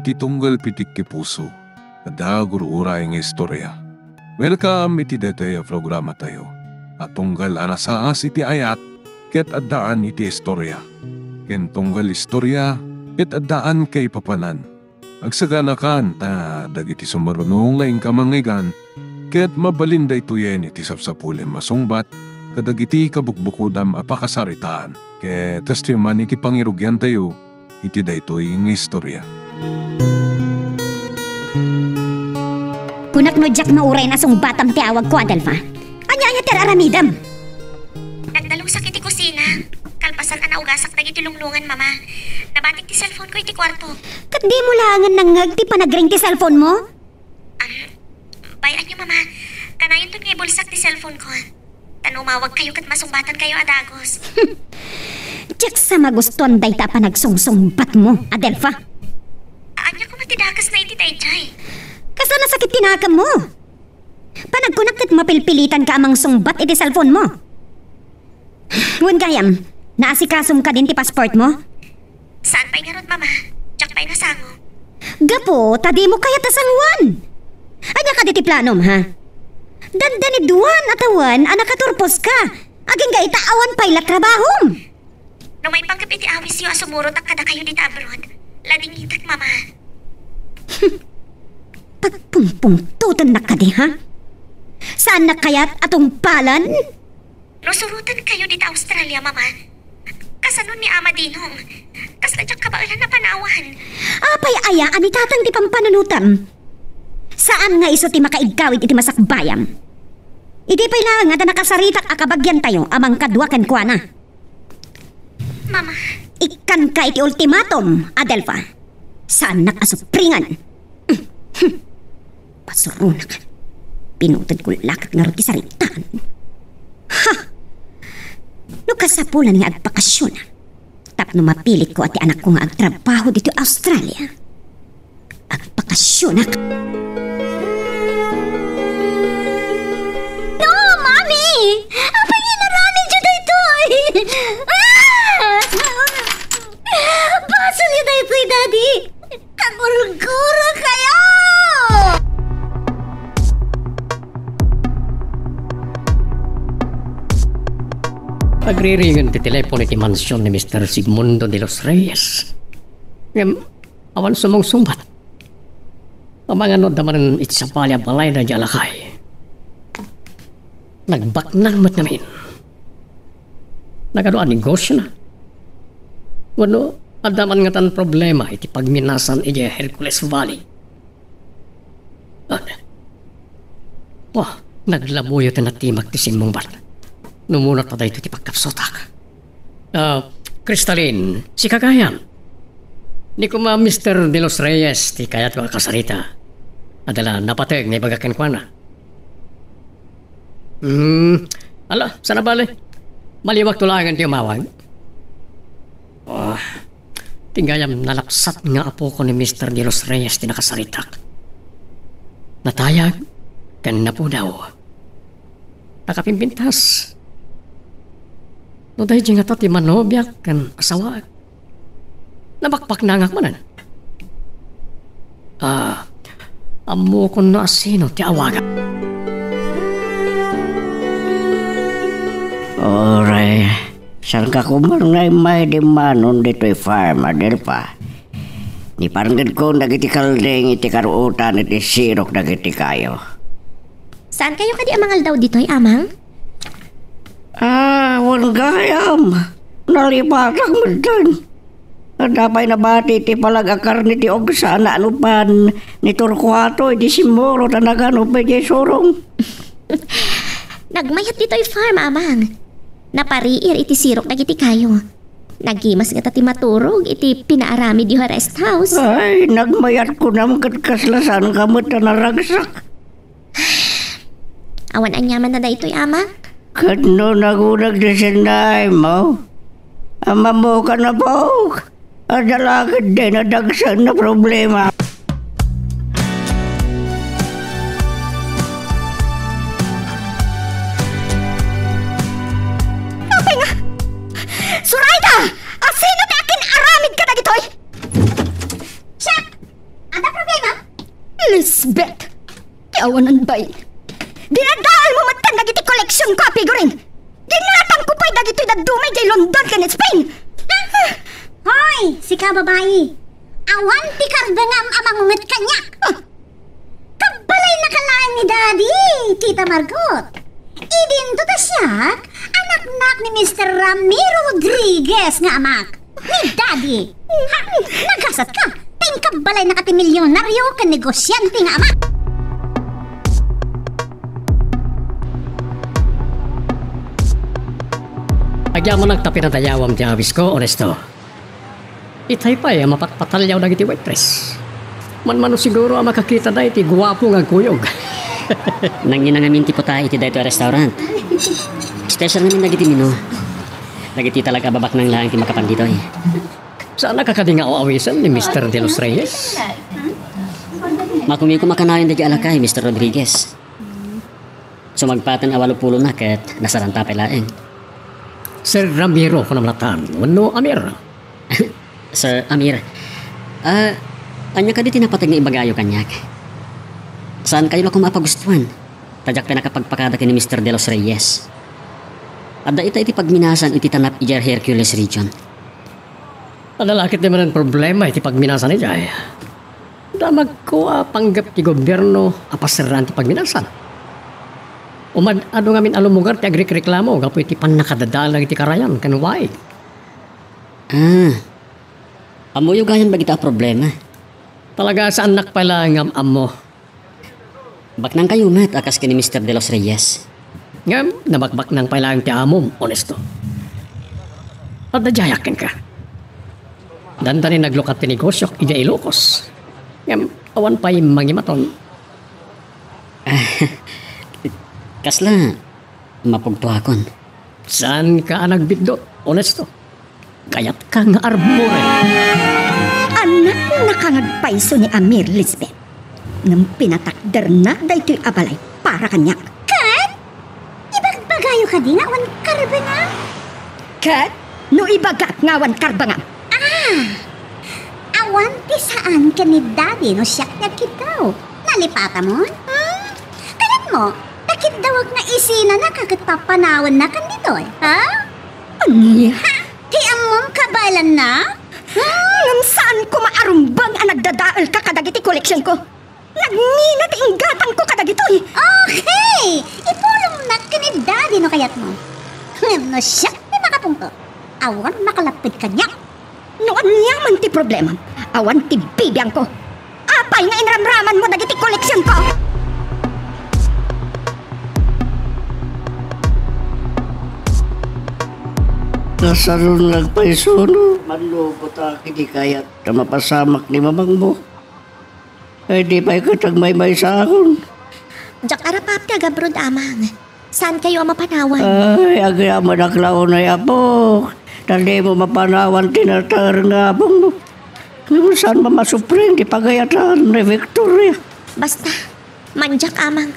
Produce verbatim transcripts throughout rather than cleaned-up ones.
Ti tunggal pitik ti puso, adda gur-uray nga istorya. Welcome iti daytoy a programatayo a tunggal a nasaas iti ayat ket addaan iti istorya, ken tunggal istorya ket addaan kaipapanan. Agsaganakan ta dagiti sumaruno nga inka mangngeggan ket mabalin daytoyen iti sapsapulem a sungbat kadagiti kabukbukodam a pakasaritaan. Ket kastoy man iti pangirugiantayo iti daytoy nga istorya. Kunak no diak mauray a sungbatam ti awagko, Adelfa. Ania-ania ti ar-aramidem? Nagdalusak iti kusina. Kalpasan a naugasak dagiti lunglungan, Mama, nabatik ti cellphone ko iti kuarto. Ket dimo laengen nangngeg ti panagring ti cellphone mo? Am, bay-anyo, Mama. Kanayonton nga ibulsak ti cellphone ko. Ta no umawagkayo ket masungbatankayo a dagus. Diak sa magustuan dayta a panagsungsungbatmo, Adelfa. Ania koma ti dakesna iti daydiay? Kasla nasakit ti nakemmo? Panagkunak ket mapilpilitanka a mangsungbat iti cellphone mo. Wen gayam, naasikasom kadin ti passport mo? Saan pay ngarud, Mama? Diak pay nasango. Gapu ta dimo kayat a sangoan. Ania kadi ti planom, ha? Dandani duan a tawen a nakaturposka, agingga ita awan pay la trabahom. No maipanggep iti awisyo a sumurotak kadakayo dita abroad, ladingitek, Mama. Pagpumpungtotennak kadi, ha? Saannak kayat a tungpalan? No surotenkayo dita Australia, Mama, kasano ni Ama Dinong? Kasla diak kabaelan a panawan. Apay aya a ni Tatang ti pampanunotem? Saan nga isu ti makaiggawid iti masakbayam. Idi pay laeng a nakasaritak a kabagiantayo a mangkadua kenkuana. Mama. Ikkanka iti ultimatum, Adelfa. Saannak a supringan. Pasuronak. Pinutedko la ket ngarud ti saritaan. Ha! No kasapulan nga agbakasionak tapno mapilitko a ti anakko nga agtrabaho ditoy Australia, agbakasionak. No, Mami! Apay nga inaramidyo daytoy? Ah! Basolyo daytoy, Daddy! Kagurgurakayo! Agriringen ti telepono iti mansion ni Mister Sigmundo de los Reyes. Ngem, awan sumungsungbat. Amangan no adda manen iti sabali a balayna diay a lakay. Nagbaknang met ngamin. Nagadu a negosiona? Wenno, adda man ngatan problema iti pagminasan idiay Hercules Valley? Ah, oh, naglabuyo ti natimak ti simmungbat. Numunot ta daytoy ti pagkapsutak. Ah, Crystalline, sika gayam. Ni koma Mister De Los Reyes ti kayatko a kasarita. Adda la napateg nga ibaga kenkuana. Hmm, ala, saan a bale. Maliwakto laengen ti umawag. Ah, ti gayam nalapsat nga apoko ni Mister De Los Reyes ti nakasaritak. Natayag ken napudaw. Nakapimpintas. No daydi ngata ti manobiak ken asawaek, nabakbaknangak manen. Ah, ammokon no asino ti awaga. Uray, saanka koma nga immay dimmanon ditoy farm, Adelfa? Niparngedkon dagiti kalding iti karuotan iti sirok dagiti kayo. Saankayo kadi a mangaldaw ditoy, Amang? Ah, wen gayam. Nalipatak metten. Adda pay nabati ti palag a karne ti ugsa a nanupan ni Torcuato iti simmurot a nagano pay diay surong. Nagmayat ditoy farm, Amang. Napariir iti sirok dagiti kayo. Nagimas ngata ti maturog iti pinaaramidyo a rest house. Ay, nagmayat kunam ket kasla saanka met a naragsak. Awan aniamanna daytoy, Amang? Ket no nagunag ti sendaymo, ammokan a puok, adda la ketdi nadagsen a problema. Apay nga? Zoraida! Asino ti akin-aramid kadagitoy? Siak! Lisbeth, ti awanan bain. Dinadaelmo metten dagiti koleksionko a figurine. Ginatangko pay dagitoy dadduma idiay London ken Spain. Hoy, sika babai! Awan ti karbengam a mangunget kaniak! Ah! Kabbalaynaka laeng ni Daddy, Tita Margot. Idinto ta siak, anaknak ni Mister Ramiro Rodriguez nga amak. Ni Daddy. Ha? Nagasatka. Ta inkabbalaynak ti milyonario ken negosiante nga amak. Agyamanak ta pinadayawam ti awisko, Honesto. Itay pay a mapatpatalyaw dagiti waitress. Manmano siguro a makakita da iti guapo nga agkuyog. Nangina ngamin ti putahe iti daytoy a restaurant. Special ngamin dagiti menu. Dagiti talaga babaknang laeng ti makapan ditoy. Saan a kakadi nga awawisen ni Mister De Los Reyes? Makumikom a kanayon dagiti alakay, Mister Rodriguez. Sumagpaten a walopulona ket nasaranta pay laeng. Sir Ramiro, kunam latan, wenno Amir? Sir Amir, ah, ania kadi ti napateg nga ibagayo kaniak? Saankayo la koma a pagustuan? Ta diak pay nakapagpakada ken ni Mister De Los Reyes. Adda ita iti pagminasan iti tanap idiay Hercules region. Adda la ket di manen problema iti pagminasan idiay. Damagko a panggep ti gobierno a paserraan ti pagminasan. Umad-adu ngamin a lumugar ti agrikreklamo gapu iti pannakadadael dagiti karayan ken waig. Ah, ammoyo gayam dagita a problema. Talaga, saannak pay la nga am-ammo. Baknangkayo met a kas ken ni Mister De Los Reyes. Ngem nabakbaknang pay laeng ti amom, Honesto. Adda diayak kenka. Dandani naglukat ti negosiok idiay Ilocos. Ngem awan pay mangimaton. Kasla mapugtoakon. Saanka a nagbiddut, Honesto. Kayatka nga arburen. Anaknaka nga agpayso ni Amir, Lisbeth. Ngem pinatakderna daytoy a balay para kaniak. Ket? Ibagbagayo kadi nga awan karbengam? Ket no ibagak nga awan karbengam? Ah! Awan ti saan ken ni Daddy no siak ti agkiddaw. Nalipatamon? Hmm? Kayatmo, ta kiddawek nga isinanaka ket papanawannakan ditoy, ha? Ania? Ha? Ti ammom kabaelanna? Hmm, ngem saan koma a rumbeng a nagdadaelka kadagiti koleksionko. Nagmina ti inggatangko kadagitoy. Okay! Ipulongnak ken ni Daddy no kayatmo. Ngem no siak ti makapungtot, awan makalapped kaniak. No ania man ti problemam, awan ti bibiangko. Apay nga inramramanmo dagiti koleksionko? Kasaron nga agpayso no? Manlugota ket di kayat ta mapasamak ni mamangmo. Ay, di pay ket agmaymaysaakon. Diak arapap ti agabroad, Amang. Saankayo a mapanawan? Ay, agyamanak la unay, apok. Ta dimo mapanawan ti nater nga apongmo. Ngem saan a masupring ti pagayatan ni Victoria. Basta, mandiak, Amang.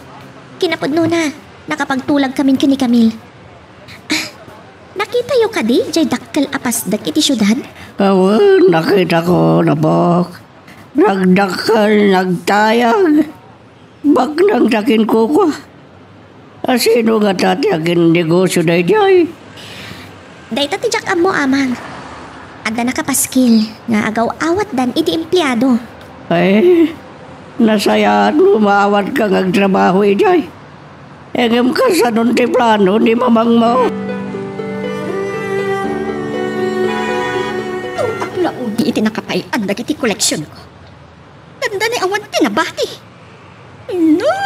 Kinapudnona, nakapagtulagkamin ken ni Camille. Ah, nakitayo kadi diay dakkel a pasdek iti siudad? Awan, nakitakon, apok. Nagdakkel, nagtayag. Baknang ta kinkukua. A sino ngata ti aginnegosio daydiay? Dayta ti diak ammo, Amang. Adda nakapaskil nga agaw-awatdan iti empleado. Ay, nasayaat no maawatka nga agtrabaho idiay. Ngem kasanon ti plano ni mamangmo? Tupak la uni iti nakapay-an dagiti koleksionko. Dandani awan ti nabati. No,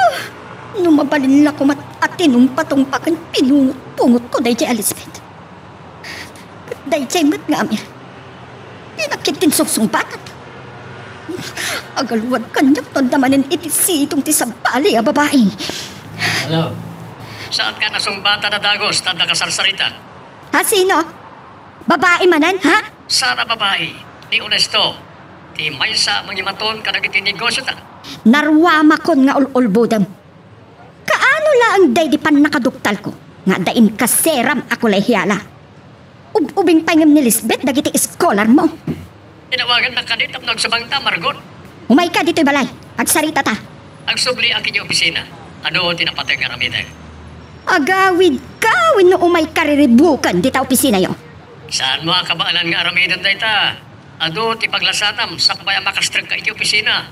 no mabalin la koma a tinungpatungpa ken pinungot-pungotko daydiay a Lisbeth. Ket daydiay met nga Amir, dinak ketdin sungsungbatat. Agaluad kaniak no adda manen iti sidong ti sabali a babai. Hello. Saanka a nasungbatat a dagus ta adda kasarsarita? Ha, sino? Babai manen, ha? Saan a babai, ni Honesto, ti maysa a mangimaton kadagiti negosiota. Naruamakon nga ul-ulbodem. Kaano laeng daydi pannakaduktalko nga adda inkaseram a kolehiala? Ub-ubing pay ngem ni Lisbeth dagiti eskolarmo. Tinawagannak kadi tapno agsubangta, Margot. Umayka ditoy balay. Agsaritata. Agsubliak idiay opisina. Adu ti napateg nga aramidek. Agawidka wenno umayka riribuken dita opisinayo? Saanmo a kabaelan nga aramiden dayta? Adu ti paglasatam sakbay a makastrekka iti opisina.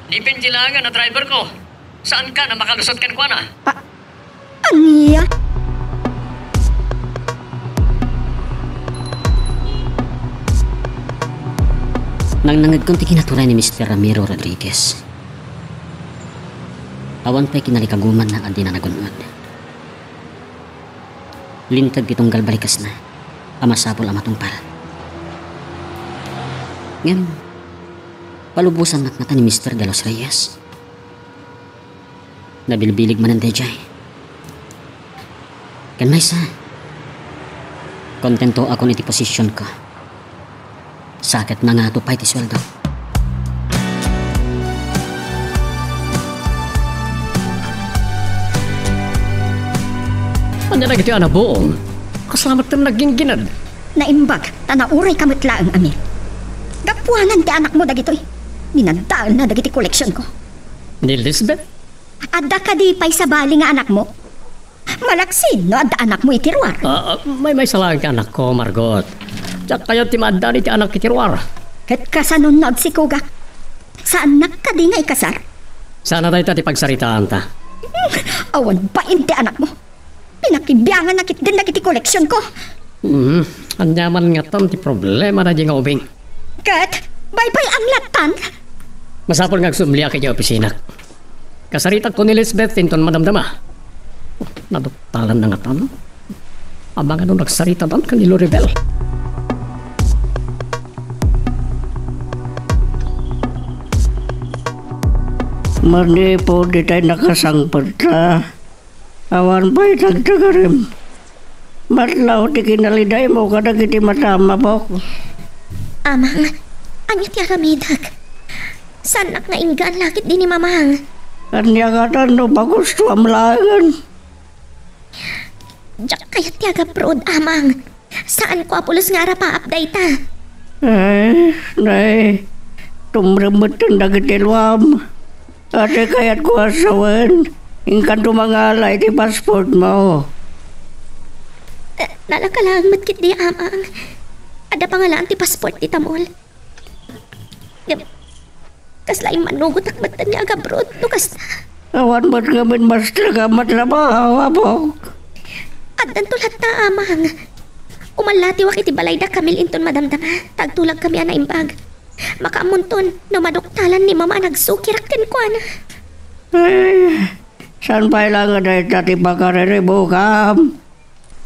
Depende laengen a driverko. Saankan a makalusot kenkuana? A-, ania? Nangnangegkon ti kinaturay ni Mister Ramiro Rodriguez. Awan pay kinalikagumanna a dina nagun-od. Linteg ti tunggal balikesna a masapul a matungpal. Ngem, palubosannak ngata ni Mister De Los Reyes. Nabilbilig manen daydiay. Ken maysa, kontentoakon iti posisionko. Sakit na nga to pay ti sueldo. Ania dagiti anabuong? Kasla met ti nagginggined. Naimbag, ta naurayka met laeng, Amir. Gapuanan ti anakmo dagitoy. Dinadaelna dagiti koleksionko. Ni Lisbeth? Adda kadi pay sabali nga anakmo? Malaksid no adda anakmo iti ruar. Ah, ah, maymaysa laeng ti anakko, Margot. Diak kayat ti maaddan iti anak iti ruar. Ket kasano no agsikogak? Saannak kadi nga ikasar? Saan a dayta ti pagsaritaanta? Hmm, awan bain ti anakmo. Pinakibianganna ketdin dagiti koleksionko. Hmm, aniaman ngatan ti problema daydi nga ubing? Ket, baybay-an lattan? Masapul nga agsubliak idiay opisinak. Kasaritakon ni Lisbeth inton madamdama. Naduktalan na ngatan. Amangan no nagsaritadan ken ni Loribel. Manipud itay nakasangpet ta, awan pay nagtagarim. Matlaw ti kinalidaymo kadagiti matam, Apok. Amang, ania ti aramidek? Saannak nga inggaan la ketdi ni Mamang. Ania ngatan no pagustoam laengen? Diak kayat ti agabroad, Amang. Saanko a pulos nga arapaap dayta. Ay, nay, tumrem metten dagiti luam. Ati kayatko a sawen, inkanto mangala iti passportmo. Eh, nalaka laeng met ketdi, Amang. Adda pangalaan ti passport ti tamol. Ngem, kasla immanugotak met ti agabroad no kasta. Awan met ngamin mas talaga matrabaho, Apok. Addanto latta, Amang. Umallatiwak iti balay da Camille inton madamdama, ta agtulagkami a naimbag. Makaammonton no maduktalan ni Mama a nagsukirak kenkuana. Ay, saan pay la nga dayta ti pakariribukam?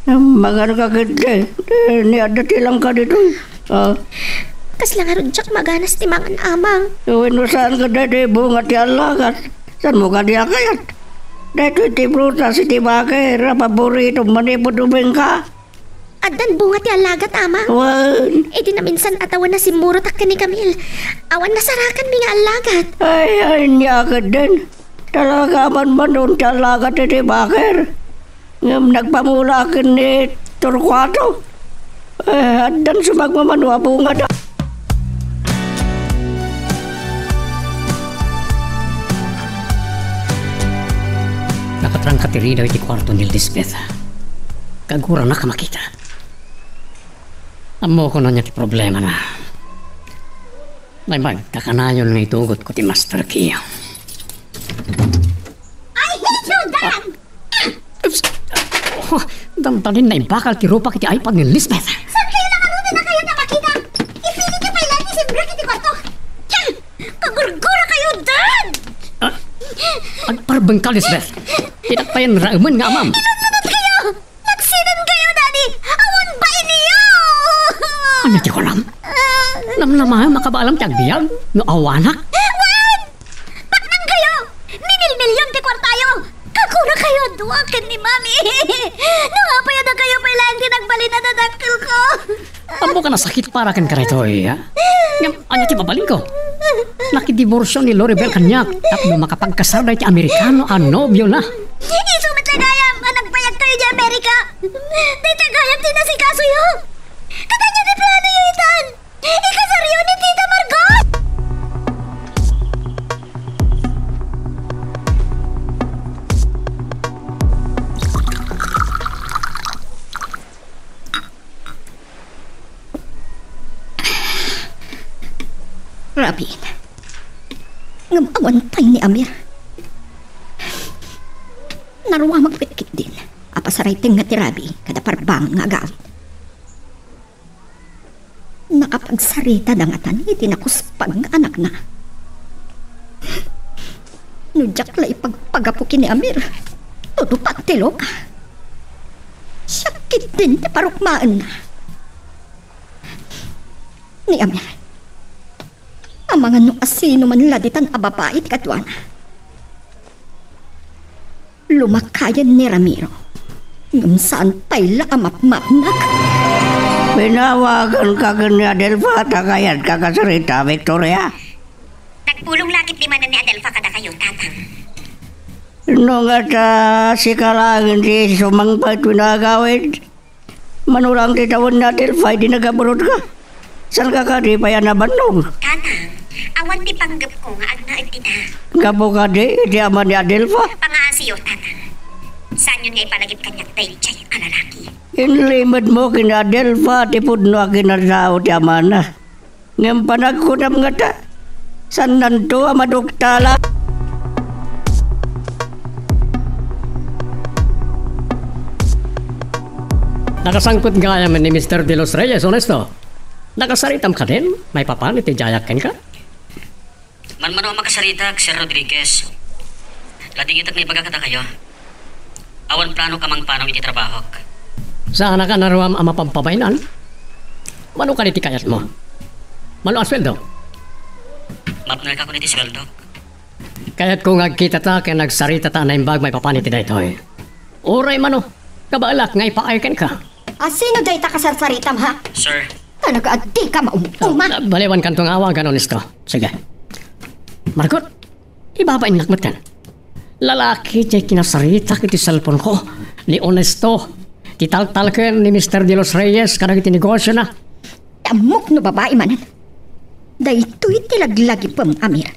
Maganka ketdi, eh, ni adda ti langka ditoy. Ah. Kasla ngarud diak maganas ti mangan, Amang. Wenno saan kadi ti bunga ti allagat? Saanmo kadi a kayat? Daytoy ti prutas iti bakir a paboritom manipud ubingka. Addan bunga ti allagat, Amang. Wen. Idi naminsan a tawen, nasimmurotak ken ni Camille. Awan nasarakanmi nga allagat. Ay, ay, ania ketdin. Talaga man manon ti allagat iti bakir. Ngem nagpamula ken ni Torcuato. Eh, addan sumagmamano a bungada. Nakatrangka ti ridaw iti kuarto ni Lisbeth. Kaguranak a makita. Ammokon ania ti problemana. Naimbag, kakanayon nga itugotko ti master key. I hate you, Dan! Ups! Oh, dandanin naimbakal ti rupak iti iPad ni Lisbeth. Saan kayo naman ulit na kayo na makita? Ipili niyo pa ilan ni Simbra iti kwarto. Yan! Kagurgura kayo, Dan! Ah, agparbeng ka, Lisbeth. Tinakpayan raemen nga amam. Ilunlunod kayo! Nagsinen kayo, Daddy! Awan ba iniyo? Ania ti kunam? Ah. Namnamaem a kabaalam ti agbiag no awanak? Wen! Baknang kayo! Minilmilion ti kuartayo! Kagura kayo a dua ken ni Mami! No apay a dakayo pay laeng ti nagbalin a dadakkelko! Ammok a nasakit para kenka daytoy, ha? Ngem ania ti mabalinko? Nakidiborsio ni Loribel kaniak tapno makapagkasar daytoy Amerikano a nobiona. Isu met la gayam a nagbayag kayo idiay Amerika. Dayta gayam ti nasikasoyo. Ket ania ti planoyo itan? Ikasaryo ni Tita Margot? Rabiin. Ngem awan pay ni Amir. Naruamak met ketdin a pasaraytengnga ti rabii kada parbang nga agawid. Nakapagsaritada ngatan iti nakuspag nga anakna. No diak la ipagpagapu ken ni Amir, tutupak ti loka. Siak ketdin ti parukmaenna. Ni Amir, amangan no asino man la ditan a babai ti kaduana. Lumakayen ni Ramiro. Ngem saan pay la a mapmapnak. Pinawaganka ken ni Adelfa ta kayatko a kasarita, Victoria? Nagpulong la ketdi manen ni Adelfa kadakayo, Tatang. No ngata, sika laeng ti sumangpet wenno agawid? Mano lang ti tawen ni Adelfa idi nag-abroad ka? Saanka kadi pay a nabannog? Tatang, awan ti panggepko nga agnaed dita. Gapu kadi iti ama ni Adelfa? Pangaasiyo, Tatang. Saanyon nga ipalagip kaniak daydiay a lalaki. Inlimedmo ken ni Adelfa ti pudno a kinatao ti amana. Ngem panagkunam ngata, saannanto a madugtala. Nakasangpet gayam ni Mister De Los Reyes, Honesto. Nakasaritam kadin maipapan iti diayak kenka? Manmano a makasaritak, Sir Rodriguez. Ladingitek nga ibaga kadakayo. Awan planok a mangpanaw iti trabahok. Saanak a naruam a mapampabaynan? Mano kadi ti kayatmo? Mano a sueldo? Mapnekakon iti sueldok. Kayatko nga agkitata ken agsaritata a naimbag maipapan iti daytoy. Uray mano, kabaelak nga ipaay kenka. Asino dayta kasarsaritam, ha? Sir. Talaga a dika maum-uma. Baliwankanto nga awagan, Honesto. Sige. Margot, ibabainnak metten. Lalaki ti kinasaritak iti cellphone-ko ni Honesto, ti taltalken ni Mister De Los Reyes kadagiti negosiona. Ammok no babai manen. Daytoy ti laglagipem, Amir.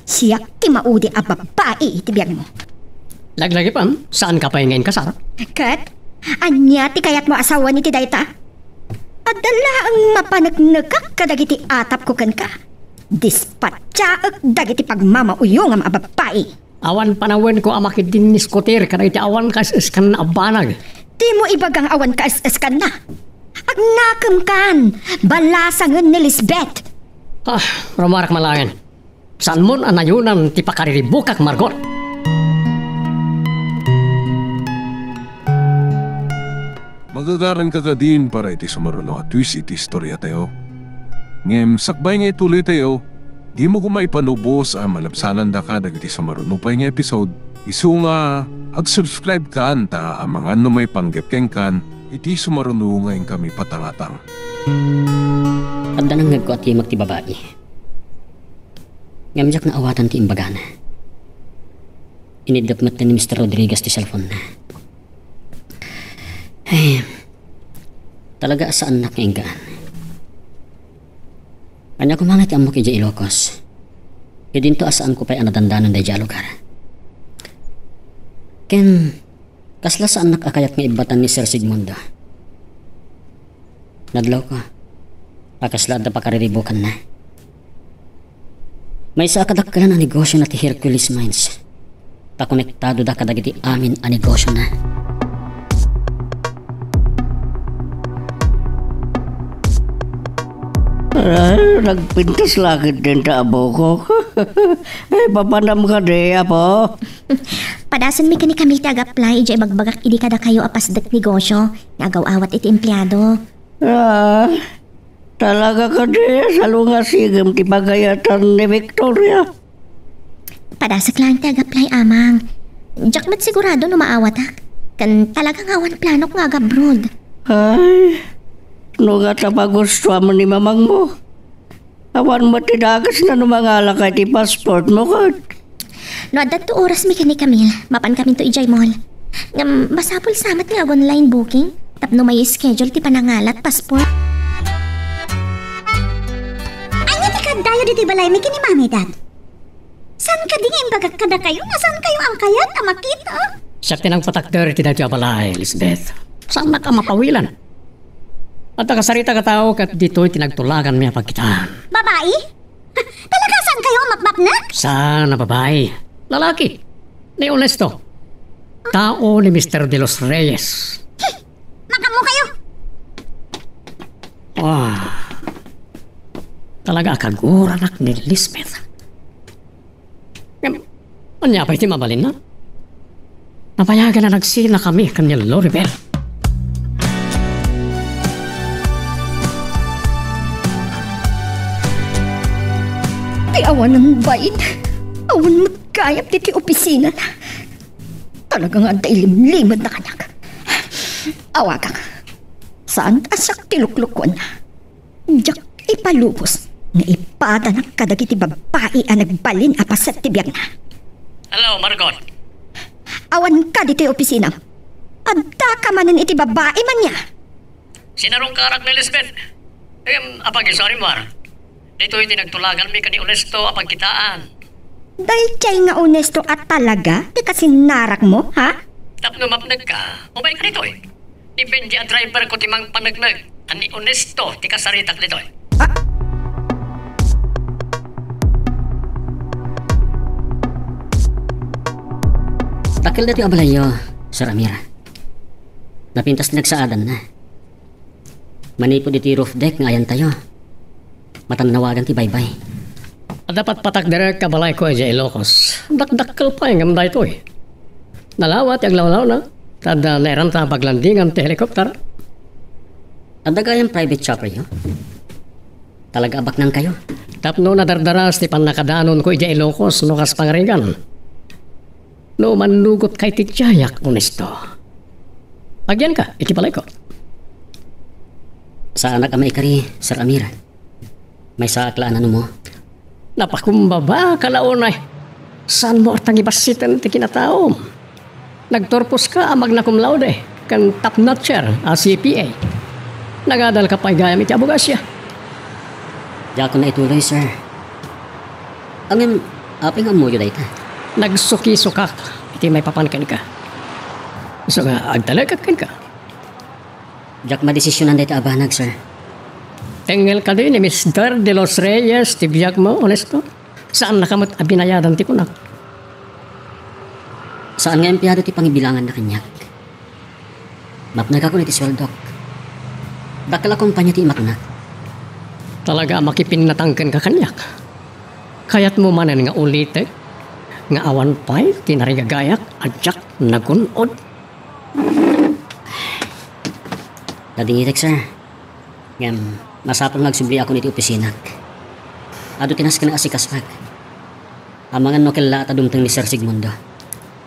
Siak ti maudi a babai iti biagmo. Laglagipem, saanka pay nga inkasar? Ket ania ti kayatmo a sawen iti dayta? Adda laeng mapaneknekak kadagiti atapko kenka. Dispatsaek dagiti pagmamauyongam a babai. Awan panawenko a makidinniskutir kadagiti awan kaes-eskanna a banag. Dimo ibaga nga awan kaes-eskanna. Agnakemkan, balasangen ni Lisbeth. Ah, rumarak malaengen. Saanmon a nayonan ti pakariribukak, Margot? Magagaranka kadin para iti sumaruno a twist iti istoriatayo. Ngem sakbay nga ituloytayo, dimo koma ipanubos a malabsanandaka dagiti sumaruno pay nga episode, isu nga ag-subscribe kan ta amangan no maipanggep kenkan iti sumaruno nga inkami patangatang. Adda nangngegko a timek ti babai. Ngem diak naawatan ti imbagana. Iniddep metten ni Mister Rodriguez ti cellphone-na. Ay, talaga a saannak nga inggaan. Ania koma nga ti ammok idiay Ilocos? Idinto a saanko pay a nadandanon daydiay a lugar. Ken, kasla saannak a kayat nga ibbatan ni Sir Sigmundo. Nadlawko a kasla adda pakariribbukanna. Maysa a kadakkelan a negosio na ti Hercules Mines. Ta konektado da kadagiti amin a negosio na. Ay, nagpintas la ketdin ta abokok. Ay, papanam kadi, apo? Padasenmi ken ni Camille ti ag-apply idiay ibagbagak idi kadakayo a pasdek negosio nga agaw-awat iti empleado. Ah, talaga kadi a salungasigem ti pagayatan ni Victoria? Padasek laeng ti ag-apply, Amang. Diak met sigurado no maawatak. Ken talaga nga awan planok nga ag-abroad. Ay, no ngata pagustuam ni mamangmo. Awan met ti dakesna no mangalaka iti passportmo ket. No adda to orasmi ken ni Camille, mapankaminto idiay mall. Ngem masapul sa met nga ag-online booking tapno mai-schedule ti panangalat passport. Ania ti kaaddayo ditoy balaymi ken ni Mami, Dad? Saan kadi nga imbagak kadakayo nga saankayo a kayat a makita? Siak ti nangpatakder iti daytoy a balay, Lisbeth. Saannak a mapawilan. Adda kasaritak a tao ket ditoy ti nagtulaganmi a pagkitaan. Babai? Talaga, saan kayo mapmapnek? Saan a babae? Lalaki. Ni Onesto. Tao ni Mister De Los Reyes. Makammo kayo! Ah. Talaga, kaguranak ni Lisbeth. Ngem, ania pay ti mabalinna? Nabayagan a nagsinakami ken ni Loribel. Ti awanen bain, awan met gayam ditoy opisinana. Talaga nga adda ilimlimed na kaniak. Awagak. Saan a siak ti luklukuenna. Diak ipalubos nga ipadanak kadagiti babbai a nagbalin a paset ti biagna. Hello, Margot. Awan ka ditoy opisina. Adda ka manen iti babbai man ya. Sinarungkarak ni Lisbeth. Em, apagi, sorry, Mar. Ditoy ti nagtulaganmi ken ni Onesto a pagkitaan. Daydiay nga Onesto a talaga ti kasinnarakmo, ha? Tapno mapnek ka, umay ka ditoy. Ni Benji a driver ko ti mangpaneknek, a ni Onesto ti kasaritak ditoy. Ah! Dakkel daytoy a balayyo, Sir Amir. Napintas ti nagsaadanna. Manipud iti roof deck nga ayantayo, matannawagan ti baybay. Adda patpatakderek a balayko idiay Ilocos. Dakdakkel pay ngem daytoy. Nalawa ti aglawlawna, ta adda nairanta a paglandingan ti helicopter. Adda gayam private chopperyo? Talaga a baknangkayo? Tapno nadardaras ti pannakadanonko idiay Ilocos no kas pangarigan. No mannugotka iti diayak, Onesto. Agyanka iti balayko. Saanak a maikari, Sir Amir. Maysaak la a nanumo. Napakumbaba ka la unay. Saanmo a tangibassiten ti kinataom? Nagturposka a magna cum laude ken top notcher a C P A. Nagadalka pay gayam iti abogasia. Diakon a ituloy, sir. Ngem, apay nga ammoyo dayta? Nagsukisukak iti maipapan kenka. Isu nga agtalekak kenka. Diak madesisionan dayta a banag, sir. Tengngel kadi ni Mister De Los Reyes ti biagmo, Onesto? Saannaka met a binayadan ti kunak. Saan nga empleyado ti pangibilanganna kaniak. Mapnekakon iti sueldok. Dakkel a kumpania ti imaknak. Talaga a makipinnatang kenka kaniak. Kayatmo manen nga ulitek nga awan pay ti narigagayak a diak nagun-od? Nadingitek, sir. Ngem, masapul nga agsubliakon iti opisinak. Adu ti nasken nga asikasoak. Amangan no kellaat a dumteng ni Sir Sigmundo.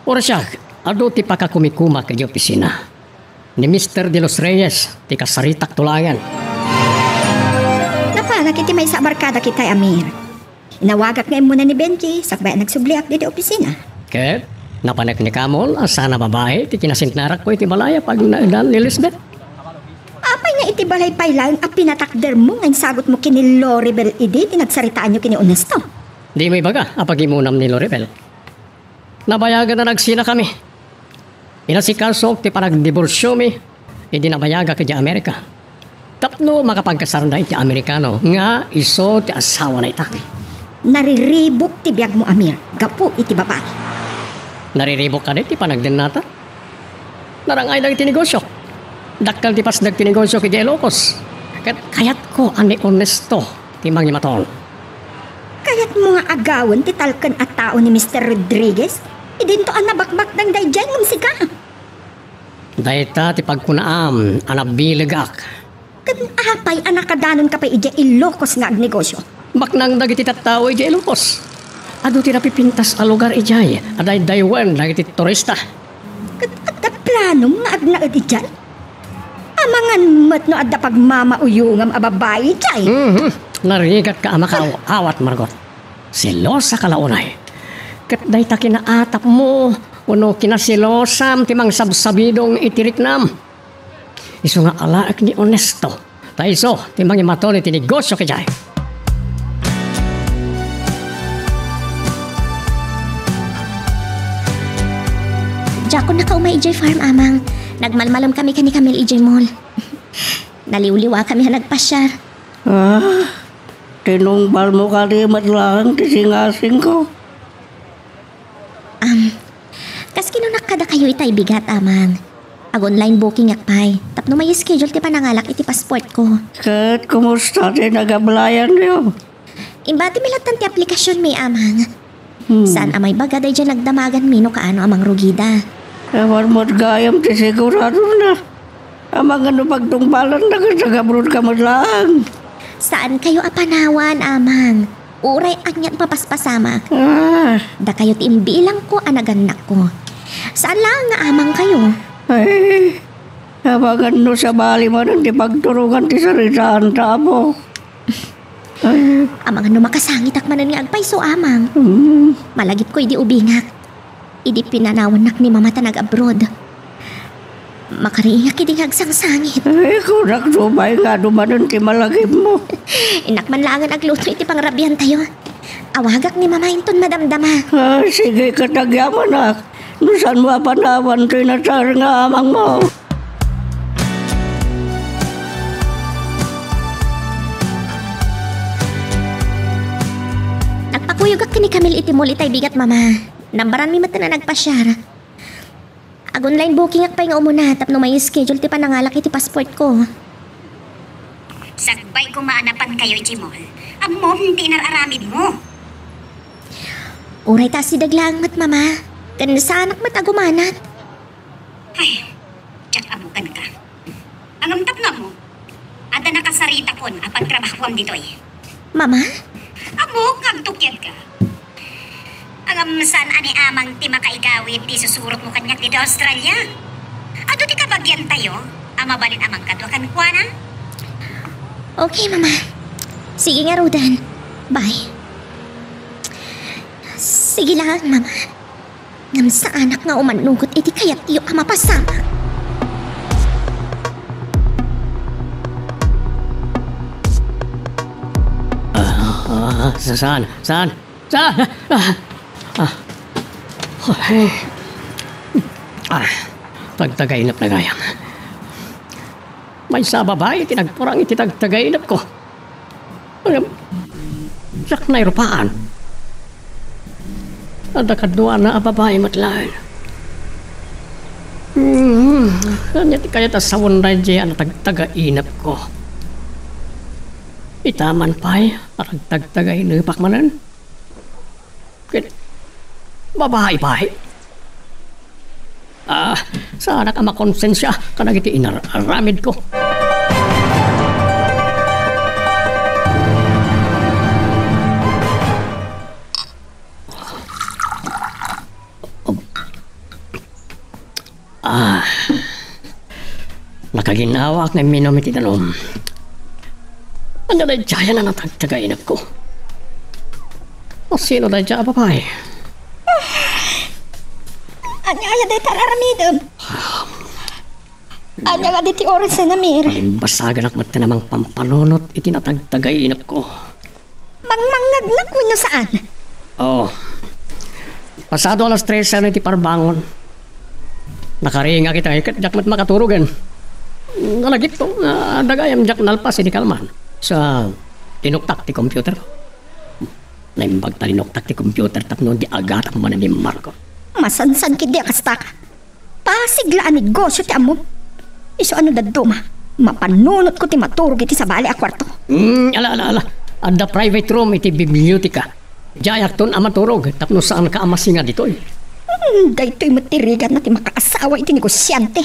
Uray siak, adu ti pakakumikumak idiay opisina. Ni Mister De Los Reyes ti kasaritak tulayan. Napanak iti maysa a barkadak itay, Amir. Inawagak nga immuna ni Benji, sakbay a nagsubliak ditoy opisina. Ket, napaneknekam a saan a babai ti kinasinarakko iti balay a pagnaedan ni Lisbeth. Apay nga iti balay pay laeng a pinatakdermo nga insagutmo ken ni Loribel idi ti nagsaritaanyo ken ni Onesto? Dimo ibaga a pagimunam ni Loribel. Nabayagan a nagsinakami. Inasikasok ti panagdiborsiomi idi nabayagak idiay Amerika. Tapno makapagkasarda iti Amerikano nga isu ti asawana ita. Nariribuk ti biagmo, Amir, gapu iti babai. Nariribuk kadi ti panagdennata? Narang-ay dagiti negosio. Dakkel ti pasdek ti negosio idiay Ilocos. Ket kayatko a ni Onesto ti mangimaton. Kayatmo nga agawen ti talken a tao ni Mister Rodriguez? Idinto a nabakbaknang daydiay ngem sika. Dayta ti pagkunaam a nabilegak. Ket apay a nakadanonka pay idiay Ilocos nga agnegosio? Baknang dagiti tattao idiay Ilocos. Adu ti napipintas a lugar idiay a daydaywen dagiti turista. Ket adda planom nga agnaed idiay? Amangan met no adda pagmamauyongam a babai idiay. Mhm. Narigatka a makaawat, Margot. Selosaka la unay. Ket dayta kinaatapmo wenno kinaselosam ti mangsabsabidong iti riknam. Isu nga alaek ni Onesto. Ta isu ti mangimaton iti negosio idiay. Diakon nakaumay idiay farm, Amang. Nagmalmalem kami ken ni Camille idiay mall. Naliwliwa kami a nagpasiar. Ah, Tinungbalmo kadi met laeng ti singasingko. Am, kas kinunak kadakayo itay bigat, Amang. Ag-online bookingak pay, tapno may schedule ti panangalak iti passportko. Ket kumusta ti nagablayanyo? Imbatimi lattan ti aplikasionmi, Amang. Hmm. Saan a maibaga daydiay nagdamaganmi no kaano a mangrugida. Awan met gayam ti siguradona. Amangan no pagtungpalanna ket nagabrodka met laeng. Saankayo a panawan, Amang. Uray anian mapaspasamak. Ah. Dakayo ti imbilangko a nagannakko. Saan laeng nga amangkayo. Ay, amangan no sabali manen ti pagturongan ti saritaanta, Apo. Ay. Amangan no makasangitak manen nga agpayso, Amang. Mm. Malagipko idi ubingak. Idi pinanawannak ni Mama ta nag-abroad. Makariingak idi nga agsangsangit. Ay, kunak, subay nga dumanon ti malagipmo. Innak man laengen agluto iti pangrabiantayo. Awagak ni Mama inton madamdama. Ah, sige, ket agyamanak. No saanmo a panawan toy nasaar nga amangmo. Nagpakuyogak ken ni Camille iti mall itay bigat, Mama. Nambaranmi met a nagpasiar. Ag-online bookingak pay nga umuna tapno may schedule ti panangalak iti passportko. Sakbay koma a napankayo iti mall. Ammom ti inar-aramidmo. Uray ta asideg laeng met, Mama. Ken saanak met a gumanat. Ay, diak ammo kenka. Ngem tapno ammo, adda nakasaritakon a pagtrabahuam ditoy. Mama? Ammok nga agtukiadka. Ngem saan a ni Amang ti makaigawid ti susurotmo kaniak ditoy Australia? Adu ti kabagiantayo a mabalin a mangkadua kenkuana? Okay, Mama. Sige ngaruden. Bye. Sige laeng, Mama. Ngem saanak nga umanugot iti kayatyo a mapasamak. Ah, ah, sa-, saan? Saan? Saan? Ah, ah. Ay. Ah, tagtagainepna gayam. Maysa a babai ti nagturang iti tagtagainepko. Ngem, diak nairupaan. Adda kaduana a babai met laeng. Hmm, ania ti kayat a sawen daydiay a natagtagainepko? Ita man pay a nagtagtagainepak manen? Ket babai pay. Ah, saanak a makonsensia kadagiti inar-aramidko. Ah, nakaginawak nga imminum iti danum. Ania daydiay a natagtagainepko? Asino daydiay a babai? Ania aya dayta ar-aramidem? Ania nga diti oras a namir? Palimbasaganak met ti namangpampanunot iti natagtagainepko. Mangmangngegnak wenno saan? Oo. Pasado alas trese iti parbangon. Nakaringak ita, ket diak met makaturogen. Nalagipko nga adda gayam diak nalpas iti kalman. Sa tinuktak ti computer. Naimbag ta tinuktak ti computer tapno di agatak manen ni Marco. Masansan ketdi a kasta. Pasig la a negosio ti ammom. Isu a no dadduma, mapanunotko ti maturog iti sabali a kuarto. Mm, ala, ala, ala. Adda private room iti biblioteka. Diayakton a maturog tapno saanka a masinga ditoy. Hmm, daytoy met ti rigatna ti makaasawa iti negosiante.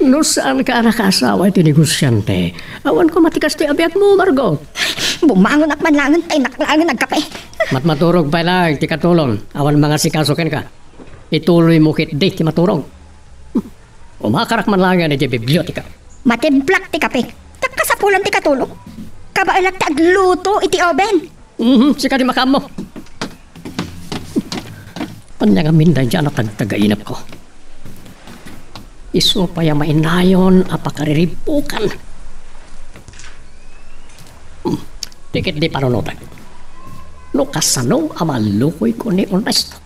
No saanka a nakaasawa iti negosiante, awan koma ti kastoy a biagmo, Margot. Bumangonak man laengen ta innak laengen agkape. Matmaturog pay laeng ti katulong. Awan mangasikaso kenka. Ituloymo ketdi ti maturog. Umakarak man laengen iti biblioteka. Matimplak ti kape. Ta kasapulan ti katulong. Kabaelak ti agluto iti oven. Mhm, sika ti makaammo. Ania ngamin daydiay a natagtagainepko? Isu pay a mainayon a pakariribbukan. Hmm, dikit di panunotek. No kasano a malukoyko ni Ernesto?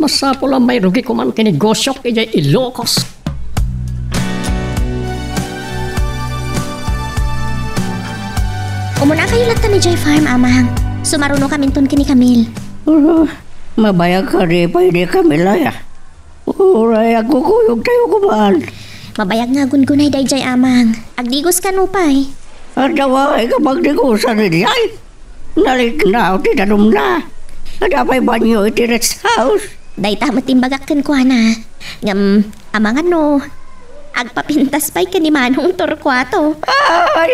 Masapul a mairugi koman ti negosiok idiay Ilocos. Munakayo latta idiay farm, Amang. Sumarunokaminton ken ni Camille. Ura, mabayag kadi pay ni Camille aya? Uray agkukuyogtayo koma. Mabayag nga agungunay daydiay, Amang. Agdigos kano pay. Adda pay nga pagdigosan idiay? Naliknaw ti danumna. Adda pay banio iti rest house. Dayta met ti imbagak kenkuana. Ngem, Amang, no agpapintas pay ken ni Manong Torcuato. Ay!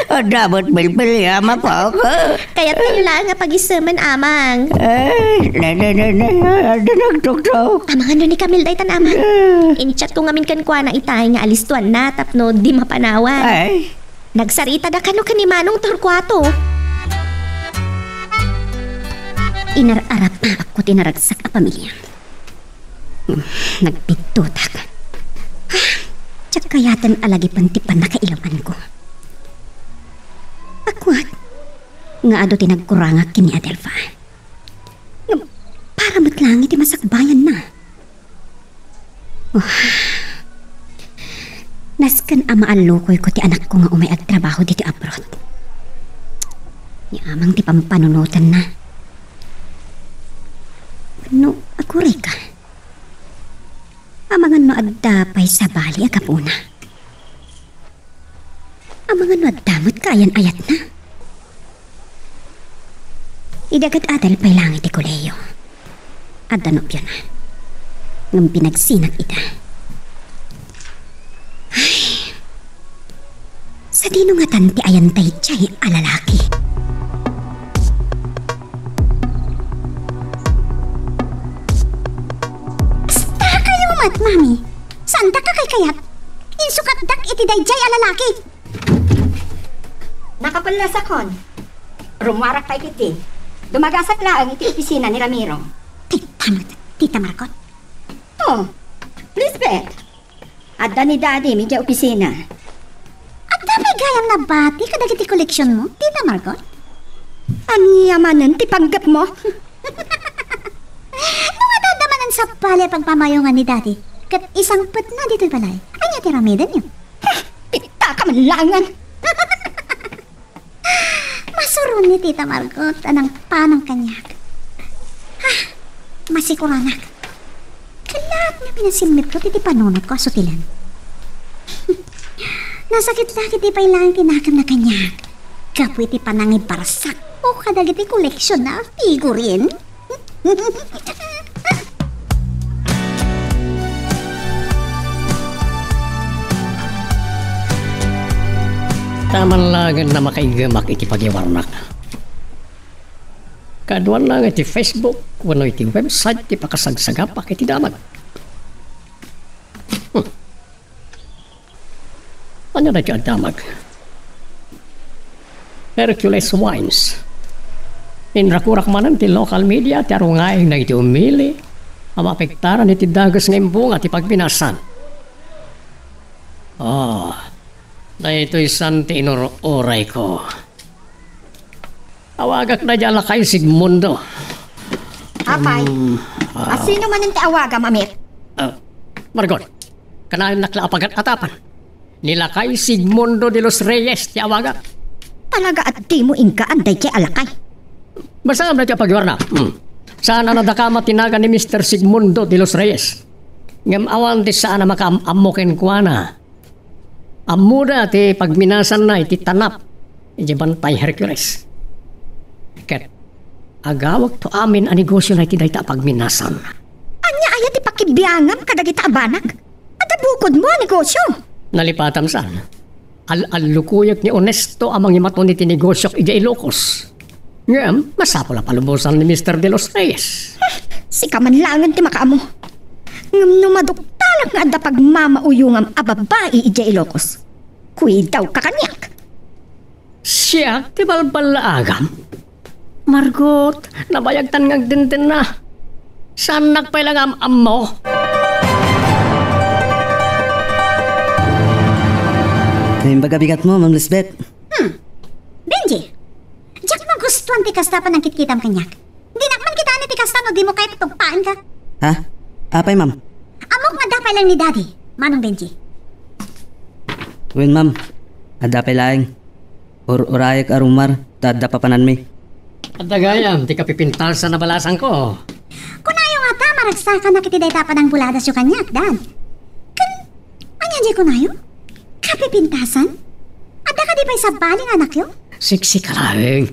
Adda met pilpiliam a poko. Kayatkayo laeng a pagisemen, Amang. Ay, ne, ne, ne, ne. Adda nagtuktok. Amang, no ni Camille daytan, Amang? Ah. In-chatko ngamin kenkuana itay nga alistuanna tapno di mapanawan. Ay. Nagsaritadakano ken ni Manong Torcuato. Inar-arap a ako ti naragsak a pamilya. Hmm, nagpidtotak. Ah, diak kayaten a lagipen ti pannakailawanko. Akwat nga adu ti nagkurangak ken ni Adelfa. Ngem para met laeng iti masakbayanna. Oh. Nasken a maallukoyko ti anakko nga umay agtrabaho ditoy abroad. Ni Amang ti pampanunotenna. Wenno, agurayka? Amangan no adda pay sabali a gapuna. Amangan no adda met kaayan-ayatna. Idi agad-adal pay laeng iti kolehiyo, adda nobiona. Ngem pinagsinak ida. Ay, sadino ngatan ti ayanna daydiay a lalaki? Basta kayo met, Mami. Saandak a kaykayat? Insukatdak iti daydiay a lalaki. Nakapellasakon. Rummuarak pay ketdi. Dumagasak laeng iti opisina ni Ramiro. Tita, Tita Margot? Oh, Lisbeth. Adda ni Daddy idiay opisina. Adda pay gayam nabati kadagiti koleksionmo, Tita Margot? Ania manen ti panggepmo? No adda manen sabali a pagpamayungan ni Daddy, ket isangpetna ditoy balay, ania ti aramidenyo? Pitaka man laengen! Masuron ni Tita Margot a nangpanang kaniak. Ah, masikuranak. Kalaat nga pinasimmitko iti panunotko a sutilen. Nasakit la ketdi pay laeng ti nakemna kaniak gapu iti panangibarsak o kadagiti koleksion a figurine. Taman laengen a makaiggemak iti pagiwarnak. Kaaduan laeng iti Facebook wenno iti website ti pakasagsagapak iti damag. Hmm. Ania daytoy a damag? Hercules Wines. Inrakurak manen ti local media ti arungayna iti umili a maapektaran iti dagus nga imbunga ti pagminasan. Oh, daytoy saan ti inur-urayko. Awagak daydiay a lakay Sigmundo. Apay, mm, ah, asino manen ti awagam, Amir? Ah, Margot, kanayon nak la a pagat-atapan. Ni lakay Sigmundo de los Reyes ti awagak. Talaga a dimo inkaan daydiay a lakay? Basta nga daytoy a pagiwarna. Hmm. Saan a nadakama ti nagan ni Mister Sigmundo de los Reyes. Ngem awan ti saan a makaam-ammo kenkuana. Ammoda ti pagminasanna iti tanap idiay Bantay Hercules. Ket agawagto amin a negosiona iti dayta a pagminasan. Ania aya ti pakibiangam kadagita a banag? Adda bukodmo a negosio? Nalipatam saan. Al-allukoyek ni Onesto a mangimaton iti negosiok idiay Ilocos. Ngem, masapul a palubosan ni Mister De Los Reyes. Ah, sika man laengen ti makaammo. Ngem no maduktalak nga adda pagmamauyongam a babai idiay Ilocos, kuidawka kaniak. Siak ti balballaagam? Margot, nabayagtan nga agdendenna. Saannak pay la nga am-ammo. Naimbag a bigatmo, Ma'am Lisbeth. Hmm. Benji, diak magustuan ti kasta a panangkitkitam kaniak. Dinak man kitaen iti kasta no dimo kayat a tugpaenka. Ha? Apay, ma'am? Ammok nga adda pay laeng ni Daddy, Manong Benji. Wen, ma'am. Adda pay laeng. Ur-urayek a rumar, ta adda papananmi. Adda gayam ti kapipintasan a balasangko. Kunayo ngata, maragsakanak iti dayta a panangbuladasyo kaniak, Dad. Ken, ania diay kunayo? Kapipintasan? Adda kadi pay sabali nga anakyo? Siksika laeng.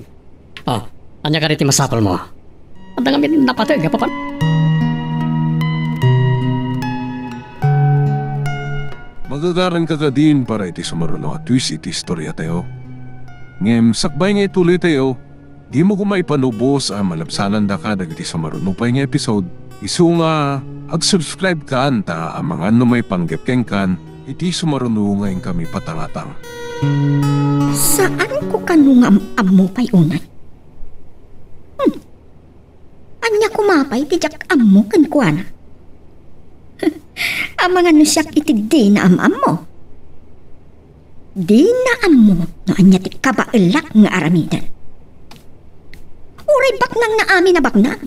Oh, ania kadi ti masapulmo? Adda ngamin napateg a papan- Magagaranka kadin para iti sumaruno a twist iti istoriatayo. Ngem sakbay nga itulitayo, dimo koma ipanubos a malabsanandaka dagiti sumaruno pay nga episode, isu nga ag-subscribe kan ta amangan no maipanggep kenkan iti sumaruno nga inkami patangatang. Saanko kano nga am-ammo pay unay? Hmm. Ania koma pay ti diak ammo kenkuana? Amangan no siak iti dina am-ammo. Dina ammo no ania ti kabaelak nga aramiden. Uray baknangna amin a baknang.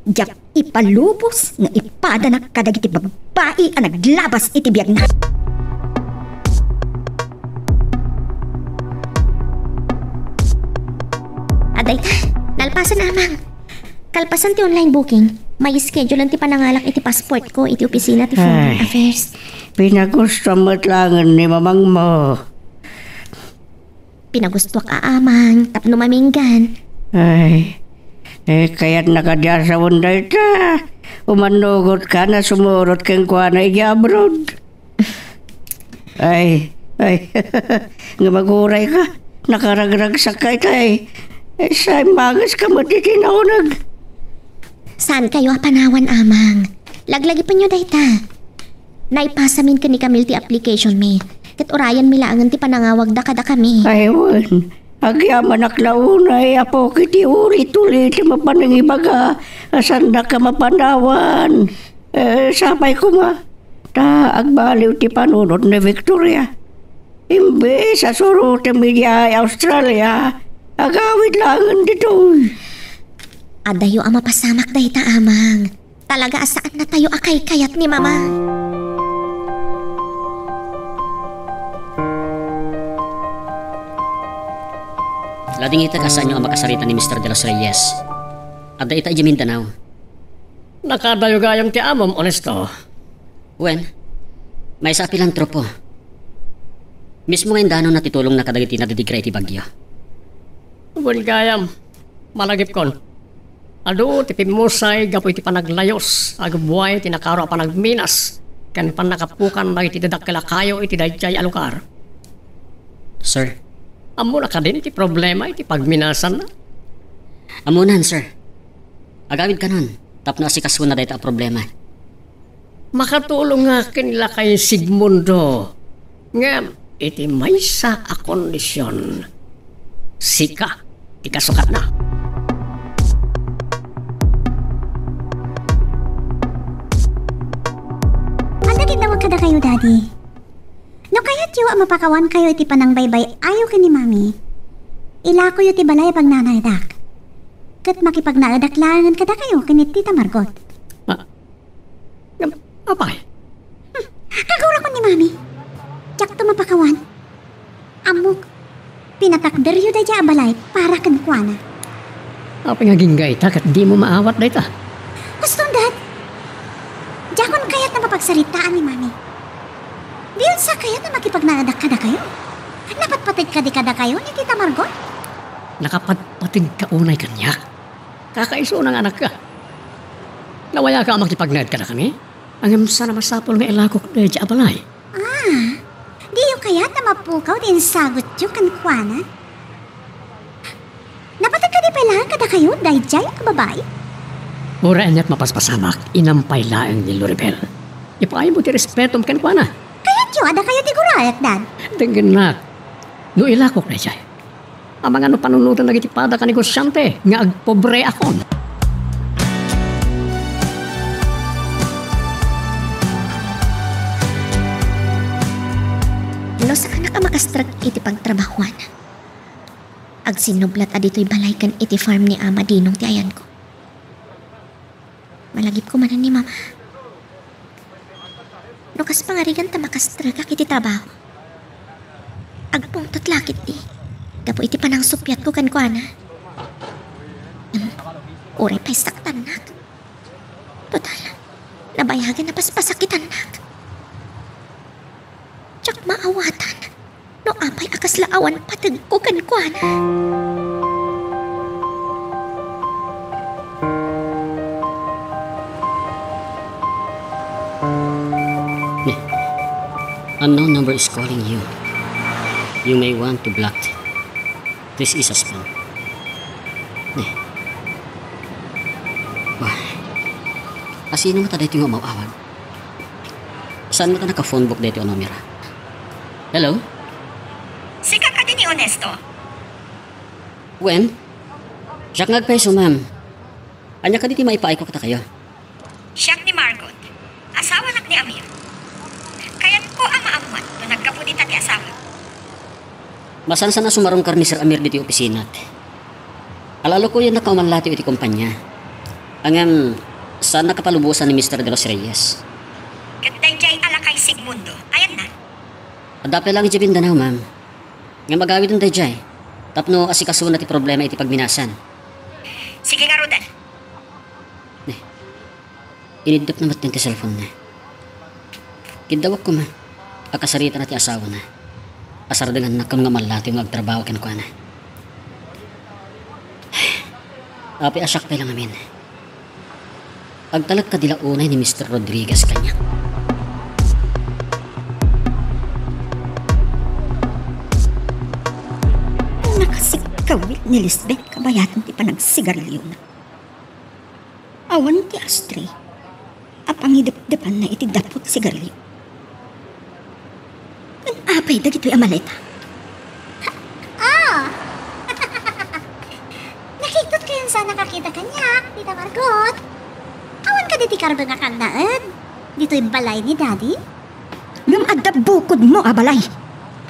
Diak ipalubos nga ipadanak kadagiti babbai a naglabas iti biagna. Adayta, nalpasen, Amang. Kalpasan ti online booking, mai-schedulean ti panangalak iti passport ko iti opisina ti Foreign Ay. Affairs. Pinagusto met laengen ni mamangmo. Pinagustoak a amang tapno maminggan. Ay, eh, kayatna kadi a sawen dayta. Umannugotka a sumurot kenkuana idiay abroad. Ay, ay, nga magurayka. Nakaragragsakka itay. Eh, saimmageska met iti nauneg. Saankayo a panawan, Amang. Laglagipenyo dayta. Naipasamin ken ni Camille ti application mi, ket urayanmi laengen ti panangawagda kadakami. Ay, wen. Agyamanak la unay, Apok, iti ulit-ulit a panangibaga a saandak a mapanawan. Eh, sapay koma, ta agbaliw ti panunot ni Victoria. Imbes a surotem idiay Australia, agawid laengen ditoy. Adayo a mapasamak dayta, Amang. Talaga a saannatayo a kaykayat ni Mama. Ladingitek a saanyo a makasarita ni Mister De Los Reyes. Adda ita idiay Mindanao. Nakadayo gayam ti amom, Honesto. Wen, maysa a pilantropo. Mismo nga indanonna ti tulongna kadagiti nadidigra iti bagyo. Wen gayam, malagipkon. Adu ti pimmusay gapu iti panaglayus, agbuay ti nakaro a panagminas, ken pannakapukan dagiti dadakkel a kayo iti daydiay a lugar. Sir. Ammona kadin ti problema iti pagminasanna? Ammonan, sir. Agawid kanon, tapno asikasona dayta a problema. Makatulongak ken lakay Sigmundo. Ngem iti maysa a kondision, sika ti kasukatna. Adda kidawag kadakayo, Daddy. No kayatyo a mapakawankayo iti panangbaybay-ayo ken ni Mami, ilakoyo ti balay a pagnanaedak. Ket makipagnaedak laengen kadakayo ken ni Tita Margot. Ah, Ngem, apay? Hmm, kagurakan ni Mami. Diakto mapakawan. Ammok, pinatakderyo daydiay a balay para kenkuana. Apay nga agingga ita ket dimo maawat dayta? Kustom, Dad. Diakon kayat a mapagsaritaan ni Mami. Diyonsa kayat a makipagnaedak kadakayo? Napatpateg kadi kadakayo ni Tita Margot? Nakapatpategka unay kaniak. Kakaisuna nga anakka. Nawayaka a makipagnaed kadakami? Ngem saan a masapul nga ilakok daydiay a balay? Ah, diyo kayat a mapukaw ti insagutyo kenkuana? Napateg kadi pay laeng kadakayo daydiay a babai? Uray aniat mapaspasamak, inam pay laeng ni Loribel. Ipaaymo ti respetom kenkuana. Kayatyo a dakayo ti guraek, Dad? Denggennak. No ilakok daydiay, amangan no panunoten dagiti paddak a negosiante nga agpobreakon. No saanak a makastrek iti pagtrabahoan, agsinnublat a ditoy balay ken iti farm ni Ama Dinong ti ayanko. Malagipko manen ni Mama. No kas pangarigan ta makastrekak iti trabaho. Agpungtot la ketdi gapu iti panangsuppiatko kenkuana. Ngem uray pay saktannak. Total, nabayagen a paspasakitannak. Diak maawatan no apay a kasla awan pategko kenkuana. Unknown number is calling you. You may want to block. This is a spam. Wah. Asino ngata daytoy nga umaw-awag? Saan ngata naka-phone book daytoy a numero? Hello? Sika kadi ni Honesto? Wen? Siak nga agpayso, ma'am. Ania kadi ti maipaayko kadakayo? Siak ni Margot. Asawanak ni Amir. Kayatko a maammuan no naggapu dita ti asawak. Masansan a sumarungkar ni Sir Amir ditoy opisinat. Ala, lukoyennak nga umanlatiw iti kompania. Ngem, saannak a palubosan ni Mister De Los Reyes. Ket daydiay a lakay Sigmundo, ayanna? Adda pay laeng idiay Mindanao, ma'am. Ngem agawiden daydiay tapno asikasona ti problema iti pagminasan. Sige ngaruden. Ne, iniddepna met ti cellphone-na. Kiddawek koma a kasaritana ti asawana. Asardengannak kano nga umanlatiw nga agtrabaho kenkuana. Apay a siak pay la ngamin? Agtalek kadi la unay ni Mister Rodriguez kaniak? Nakasikkawit ni Lisbeth kabayatan ti panagsigarliona. Awan ti ashtray a pangidepdepanna iti dapot sigarilio. Ngem apay dagitoy a maleta? Ah! Nakitut kayon sa nakakita kaniak, Tita Margot. Awan kadi ti karbeng a kannaed ditoy balay ni Daddy? Ngem adda bukodmo a balay.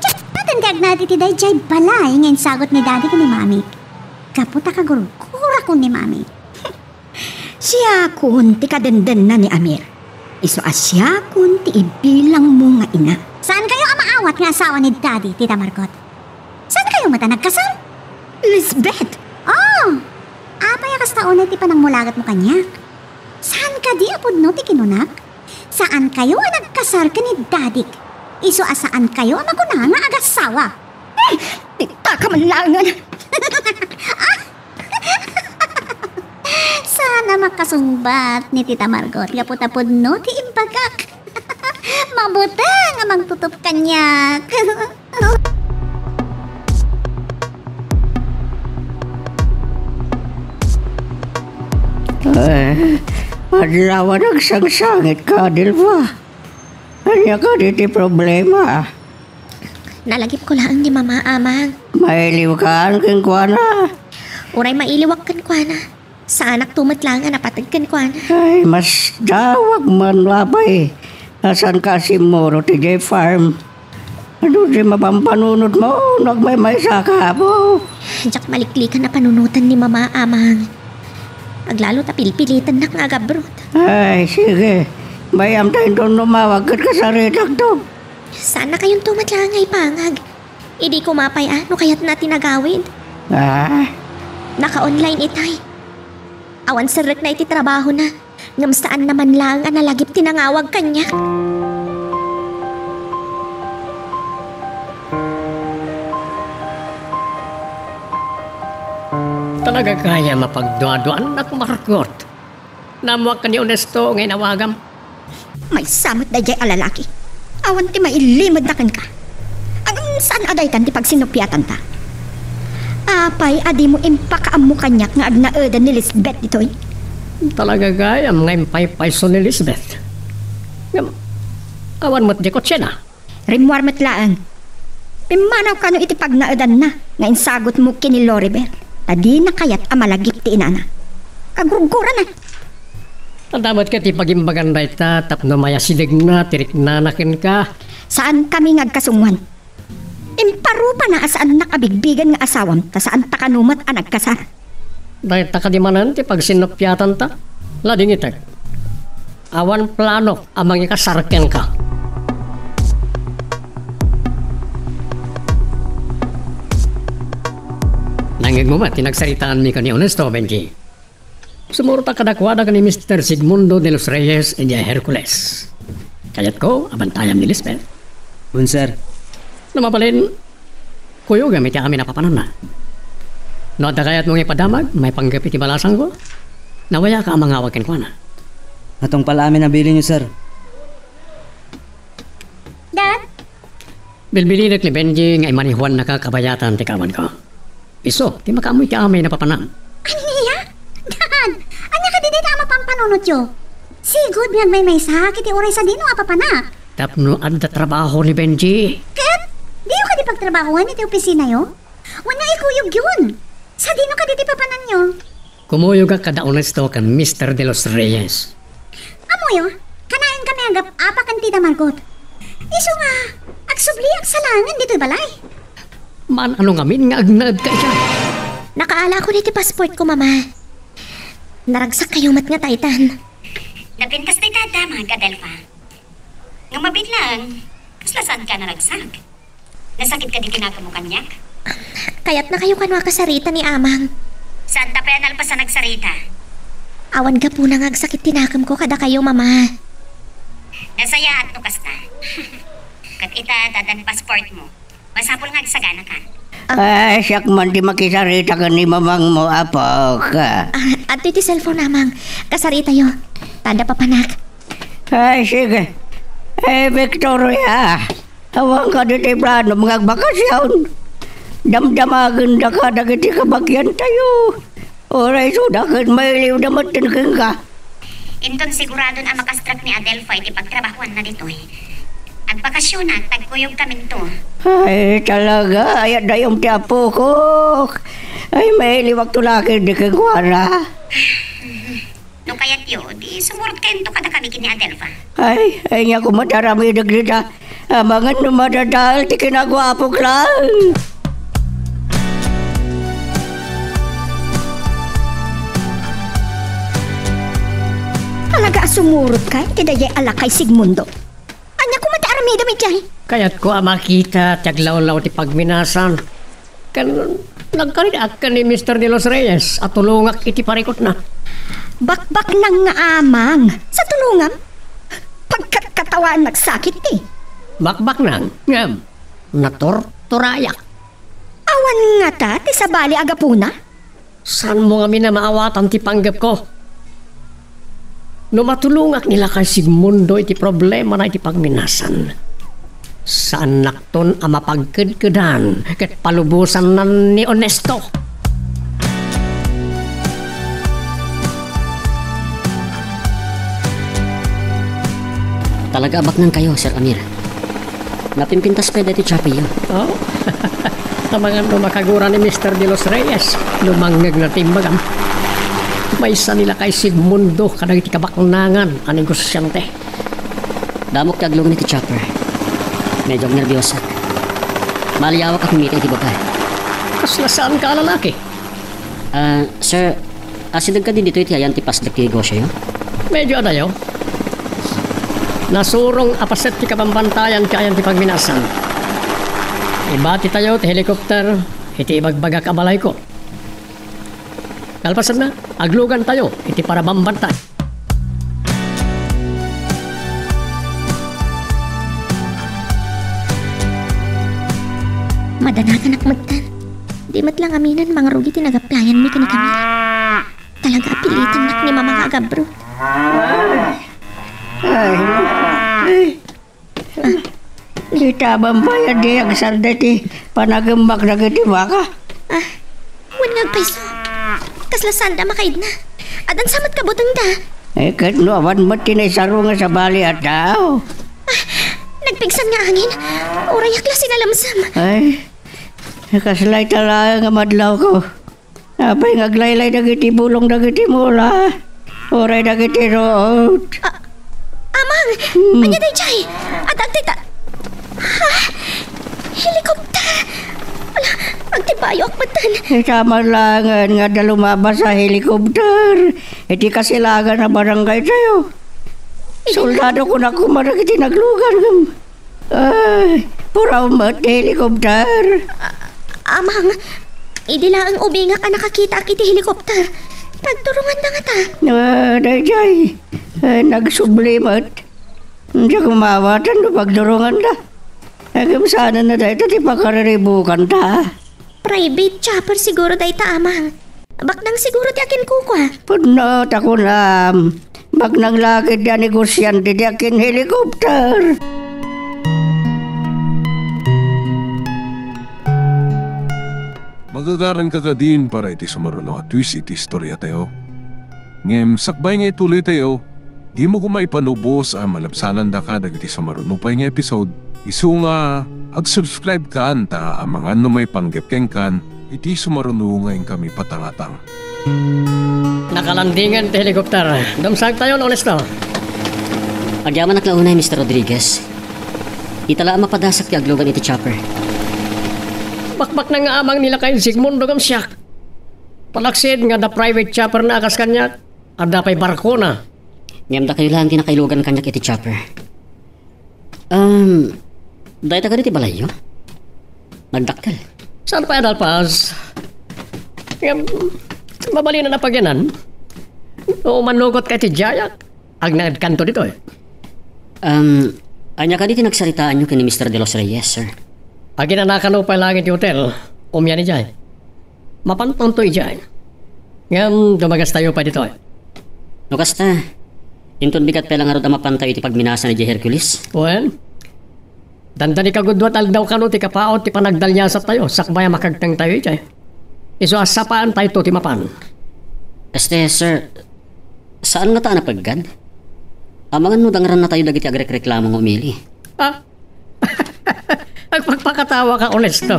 Ket, paten ti agnaed iti daydiay balay nga insagut ni Daddy ken ni Mami. Gapu ta kagurgurakon ni Mami. Siakon ti kadendenna ni Amir. Isu a siakon ti ibilangmo nga ina. Saankayo a maawat nga asawa ni Daddy, Tita Margot? Saankayo met a nagkasar? Lisbeth! Oh! Apay a kasta unay ti panangmulagatmo kaniak? Saan kadi a pudno ti kinunak? Saankayo a nagkasar ken ni Dadik. Isu a saankayo a makuna nga agasawa. Eh, pitaka man laengen. Saan a makasungbat ni Tita Margot gapu ta pudno ti imbagak. Mabuteng a mangtutup kaniak. Eh, adlaw a nagsangsangitka, Adelfa. Ania kadi ti problema? Nalagipko laeng ni Mama, Amang. Mailiwkan kenkuana? Uray mailiwak kenkuana. Saanak to met laeng a napateg kenkuana. Ay, masdawak man, apay. Nasanka a simmurot idiay farm? Adu ti mapampanunotmo no agmaymaysaka, Apo? Diak maliklikan a panunoten ni Mama, Amang. Aglalo ta pilpilitennak nga agabrot. Ay, sige. Mayam ta inton umawag ket kasaritakto. Saannakayonto met laeng nga ipangag. Idi koma pay a no kayatna ti nagawid. Ah? Naka-online itay. Awan serrekna iti trabahona. Ngem saanna man laeng a nalagip ti nangawag kaniak. Talaga gayam a pagduaduaannak, Margot. Naammoak ken ni Honesto nga inawagam. Maysa met daydiay a lalaki. Awan ti mailimedna kenka. Ngem saan a daytan ti pagsinuppiatanta? Apay a dimo impakaammo kaniak nga agnaedan ni Lisbeth ditoy? Talaga gayam nga impaypayso ni Lisbeth. Ngem, awan met di kotsena. Rimmuar met laeng. Pimmanaw kano iti pagnaedanna nga insagutmo ken ni Loribert, ta dina kayat a malagip ti inana. Kagurgurana. Adda met ket ti pagimbagan dayta tapno mayasidegna ti riknana kenka. Saankami nga agkasungoan. Imparupana a saannak a bigbigen nga asawam ta saanta kano met a nagkasar. Dayta kadi manen ti pagsinnuppiatanta? Ladingitek. Awan planok a mangikasar kenka. Mo met ti nagsaritaanmi ken ni Honesto, Benji. Sumurot a kadakuada ken ni Mister Sigmundo de los Reyes idiay Hercules. Kayatko a bantayam ni Lisbeth. Wen, sir. No mabalin, kuyogam iti amin a papananna. No adda kayatmo nga ipadamag maipanggep iti balasangko, nawayak a mangawag kenkuana. Natungpal amin a bilinyo, sir. Dad? Bilbilidek ni Benji nga imanehuannaka kabayatan ti kaawanko. Isu ti makaammoy ti amin a papanam. Ania? Dad, ania kadi dayta a mapanpanunotyo? Sigud nga agmaymaysak iti uray sadino a papanak. Tapno adda trabaho ni Benji. Ket diyo kadi pagtrabahoen iti opisinayo? Wenno ikuyogyon? Sadino kadi ti papananyo? Kumuyogak kada Honesto ken Mister de los Reyes. Ammoyo, kanayon kami a gap-apa ken Tita Margot. Isu nga, agsubliak sa laengen ditoy balay. Maan-ano ngamin nga agnaedka idiay? Nakaala ko iti passport ko, Mama. Naragsak kayo met nga taytan. Napintas dayta a damag, Adelfa. Nga mabiit laeng, kasla saanka a naragsak? Nasakit kadi ti nakemmo kaniak? Kayatna kayo kano a kasarita ni Amang. Saanta pay a nalpas a nagsarita. Awan gapuna nga agsakit ti nakemko kadakayo, Mama. Nasayaat no kasta. Ket ita, addan passport mo. Masapul nga agsaganaka. Ay, siak man ti makisarita ken ni mamangmo, apok. Ah, adtoy ti cellphone, Amang. Kasaritayo. Ta adda papanak. Ay, sige. Eh, Victoria, awan kadi ti planom nga agbakasyon? Damdamagenda kadagiti kabagiantayo. Uray isuda ket mailiwda metten kenka. Inton siguradon a makastrak ni Adelfa iti pagtrabahoanna ditoy, agbakasyonak ta agkuyogkaminto. Ay, talaga, ayat dayum ti apokok. Ay, mailiwakto la ketdi kenkuana. No kayatyo, di sumurot kayonto kadakami ken ni Adelfa. Ay, ay, ania koma ti aramidek dita. Amangan no madadael ti kinaguapok laeng. Talaga a sumurot ka iti daydiay a lakay, Sigmundo? Ania koma ti aramidem idiay? Kayatko a makita ti aglawlaw ti pagminasan. Ken nagkaridak ken ni Mister De Los Reyes a tulongak iti parikutna. Bakbaknang nga amang, sa tulongam? Pagkatkatawaannak sakit ti. Bakbaknang, ngem natorturayak. Awan ngata ti sabali a gapuna? Saanmo ngamin a maawatan ti panggepko? No matulongak ni lakay Sigmundo iti problemana iti pagminasan, saannakton a mapagkedkedan ket palubosannan ni Onesto. Talaga a baknangkayo, Sir Amir. Napimpintas pay daytoy tsapiyo. Oh? Amangan no makagura ni Mister De Los Reyes, lumangngegna ti imbagam. Maysa ni lakay Sigmundo kadagiti kabaknangan a negosiante. Damok ti aglugan iti chopper. Medyo agnerbiosak. Maliawak a kumita iti babae. Kasla saanka a lalaki? Ah, sir, asideg kadi ditoy ti ayan ti pasdek ti negosioyo? Medyo adayo. Nasurong a paset ti kabambantayan ti ayan ti pagminasan. Ibatitayo ti helicopter iti ibagbagak a balayko. Kalpasanna, aglugantayo iti parabambantay. Madanaganak metten. Di met lang aminen mangrugi ti nag-applyanmi ken ni Camille. Talaga a pilitannak ni Mama nga agabrot. Ay, ay. Itaban pay a di agsarda ti panagemmak dagiti baka. Ah, wen nga agpayso. Kasla saanda makaidna. Addan sa met kabutengda. Eh, ket no awan met ti naisaro nga sabali a tao. Ah, nagpigsa nga angin. Urayak la sinalamsam. Ay, kasla ita laeng a madlawko. Apay nga aglaylay dagiti bulong dagiti mula, uray dagiti ruot? A-, Amang! Hmm. Ania daydiay? Adda agtayta-, ha? Helicopter! Ala, agtibayoak metten. Ita man laengen nga adda lumabas a helicopter iti kasilagan a barangaytayo. Soldado kunak koma dagiti naglugan ngem Ay, puraw met ti helicopter. A-, Amang, Idi laeng ubingak a nakakitaak iti helicopter, pagturonganda ngata. Ah, daydiay, eh, nagsubli met. Diak maawatan no pagturonganda. Ngem saan a dayta ti pakariribukanta. Private chopper siguro dayta, Amang. Baknang siguro ti akinkukua. Pudno ta kunam. Baknang la ket ti anegosiante ti akin helicopter. Magagaranka kadin para iti sumaruno a twist iti istoriatayo. Ngem sakbay nga ituloytayo, dimo koma ipanubos a malabsanandaka dagiti sumaruno pay nga episode. Isu nga, ag-subscribe kan ta amangan no maipanggep kenkan iti sumaruno nga inkami patangatang. Nakalandingan ti helicopter. Dumsagtayon, Onesto. Agyamanak la unay, Mister Rodriguez. Ita la a mapadasak ti aglugan iti chopper. Bakbaknang nga Amang ni Lakay Sigmundo ngem siak. Panaksid nga adda private chopperna a kas kaniak, adda pay barkona. Ngem dakayo laeng ti nakailugan kaniak iti chopper. Um, dayta kadi ti balayyo? Nagdakkel. Saan pay a nalpas? Ngem, mabalinan a pagyanan. No manugotka iti diayak, agnaedkanto ditoy. Um, ania kadi ti nagsaritaanyo ken ni Mister De Los Reyes, sir? Aginanakano pay laeng iti hotel. Umian idiay. Mapantanto idiay. Ngem dumagastayo pay ditoy. No kasta, inton bigat pay la ngarud a mapantayo iti pagminasan idiay Hercules? Wen, dandani kagudua ti aldaw kano ti kapaut ti panagdaliasantayo sakbay a makagtengtayo idiay. Isu a sapaantayto ti mapan. Este, sir, saan ngata a napeggad? Amangan no dangrannatayo dagiti agrekreklamo nga umili. Ah, agpakpakatawaka, Onesto.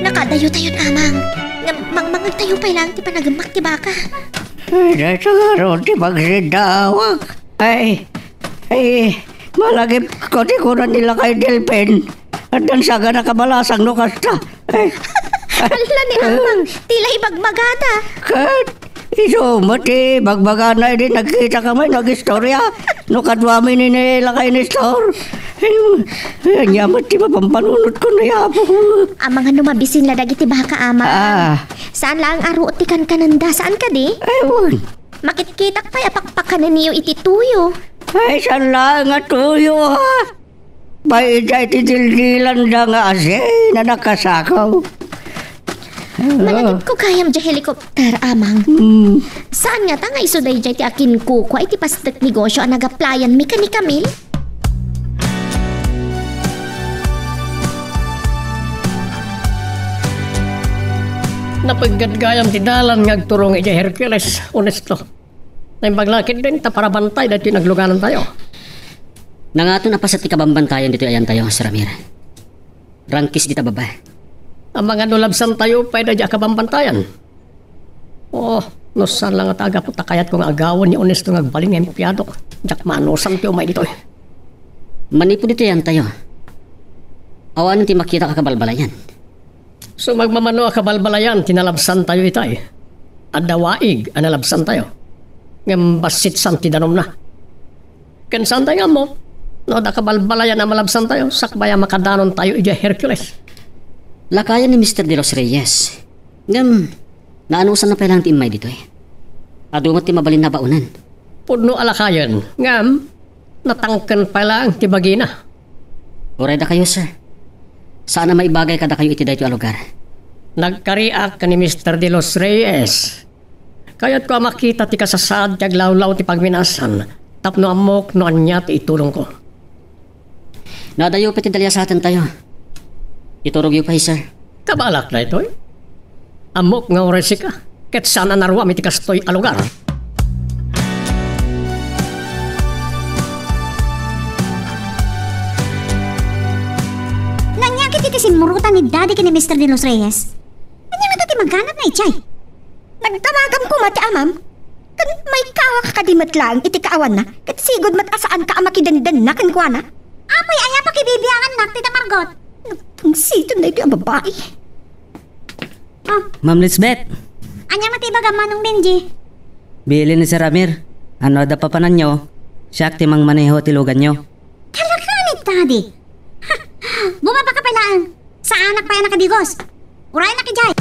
Nakadayotayon, Amang. Ngem mangmangegtayo pay laeng ti panagemmak ti baka. Ay, dayta ngarud ti pagsiddawak. Ay, ay, malagipko ti kuna ni Lakay Delfin. Addan sagana kabalasang no kasta. Ay. Alla ni Amang, ti la ibagbagata. Ket isu met ti bagbagana idi nagkitaka met no agistoria no kaduami ni, ni Lakay Nestor. Ay, ania met ti mapampanunotko ni Apo. Amangan no mabisin la dagiti baka, Amang. Ah. Saan laeng a ruot ti kankanenda, saan kadi? Ay, wen. Makitkitak pay a pakpakanenyo iti tuyo. Ay, saan laeng a tuyo, ha? Pay idiay ti dildilanda nga asin a nakasakaw. Malagipko gayam diay helicopter, Amang. Hmm. Saan ngata nga isu daydiay ti akinkukua iti pastek negosyo a nagaplayanmi ken ni Camille? Napeggad gayam ti dalan nga agturong idiay Hercules, Onesto. Naimbag la ketdin ta parabantay daytoy nagluganantayo. Nangaton a paset ti kabambantayan ditoy ayantayo, Sir Amir. Rangkis dita baba. Amangan no labsantayo pay daydiay a kabambantayan. Oh, no saan la ngata a gapu ta kayatko nga agawen ni Onesto nga agbalin nga empleyado, diak maanusam ti umay ditoy. Manipud ditoy ayantayo, awanen ti makitak a kabalbalayan. Sumagmamano a kabalbalayan ti nalabsantayo itay. Adda waig a nalabsantayo. Ngem bassit saan ti danumna. Ken saantay nga ammok no adda kabalbalayan a malabsantayo sakbay a makadanontayo idiay Hercules. Lakayan ni Mister De Los Reyes. Ngem, naanusanna pay laeng ti immay ditoy. Adu met ti mabalinna a baonen. Pudno a lakayen, ngem natangken pay laeng ti bagina. Uray dakayo, sir. Saan a maibagay kadakayo iti daytoy a lugar. Nagkariak ken ni Mister De Los Reyes. Kayatko a makita ti kasasaad ti aglawlaw ti pagminasan tapno ammok no ania ti itulongko. No adayo pay ti daliasatayo, iturogyo pay, sir. Kabalak daytoy. Ammok nga uray sika, ket saan a naruam iti kastoy a lugar. Naniak iti simmurutan ni Daddy ken ni Mister De Los Reyes. Ania ngata ti maganabna idiay? Nagdamagam koma ti amam. Ken maikawak kadi met laeng iti kaawanna, ket sigud met a saanka a makidendenna kenkuana. Apay, aya pakibibiangannak ti da Margot? Nagpungsiton daytoy a babai. Oh. Ma'am Lisbeth! Ania met ti ibagam, Manong Benji? Bilin ni Sir Amir, no adda papananyo, siak ti mangmaneho ti luganyo. Tadi. Ha! Bumaba ka pay laeng. Saanak pay a nakadigos. Urayenak idiay.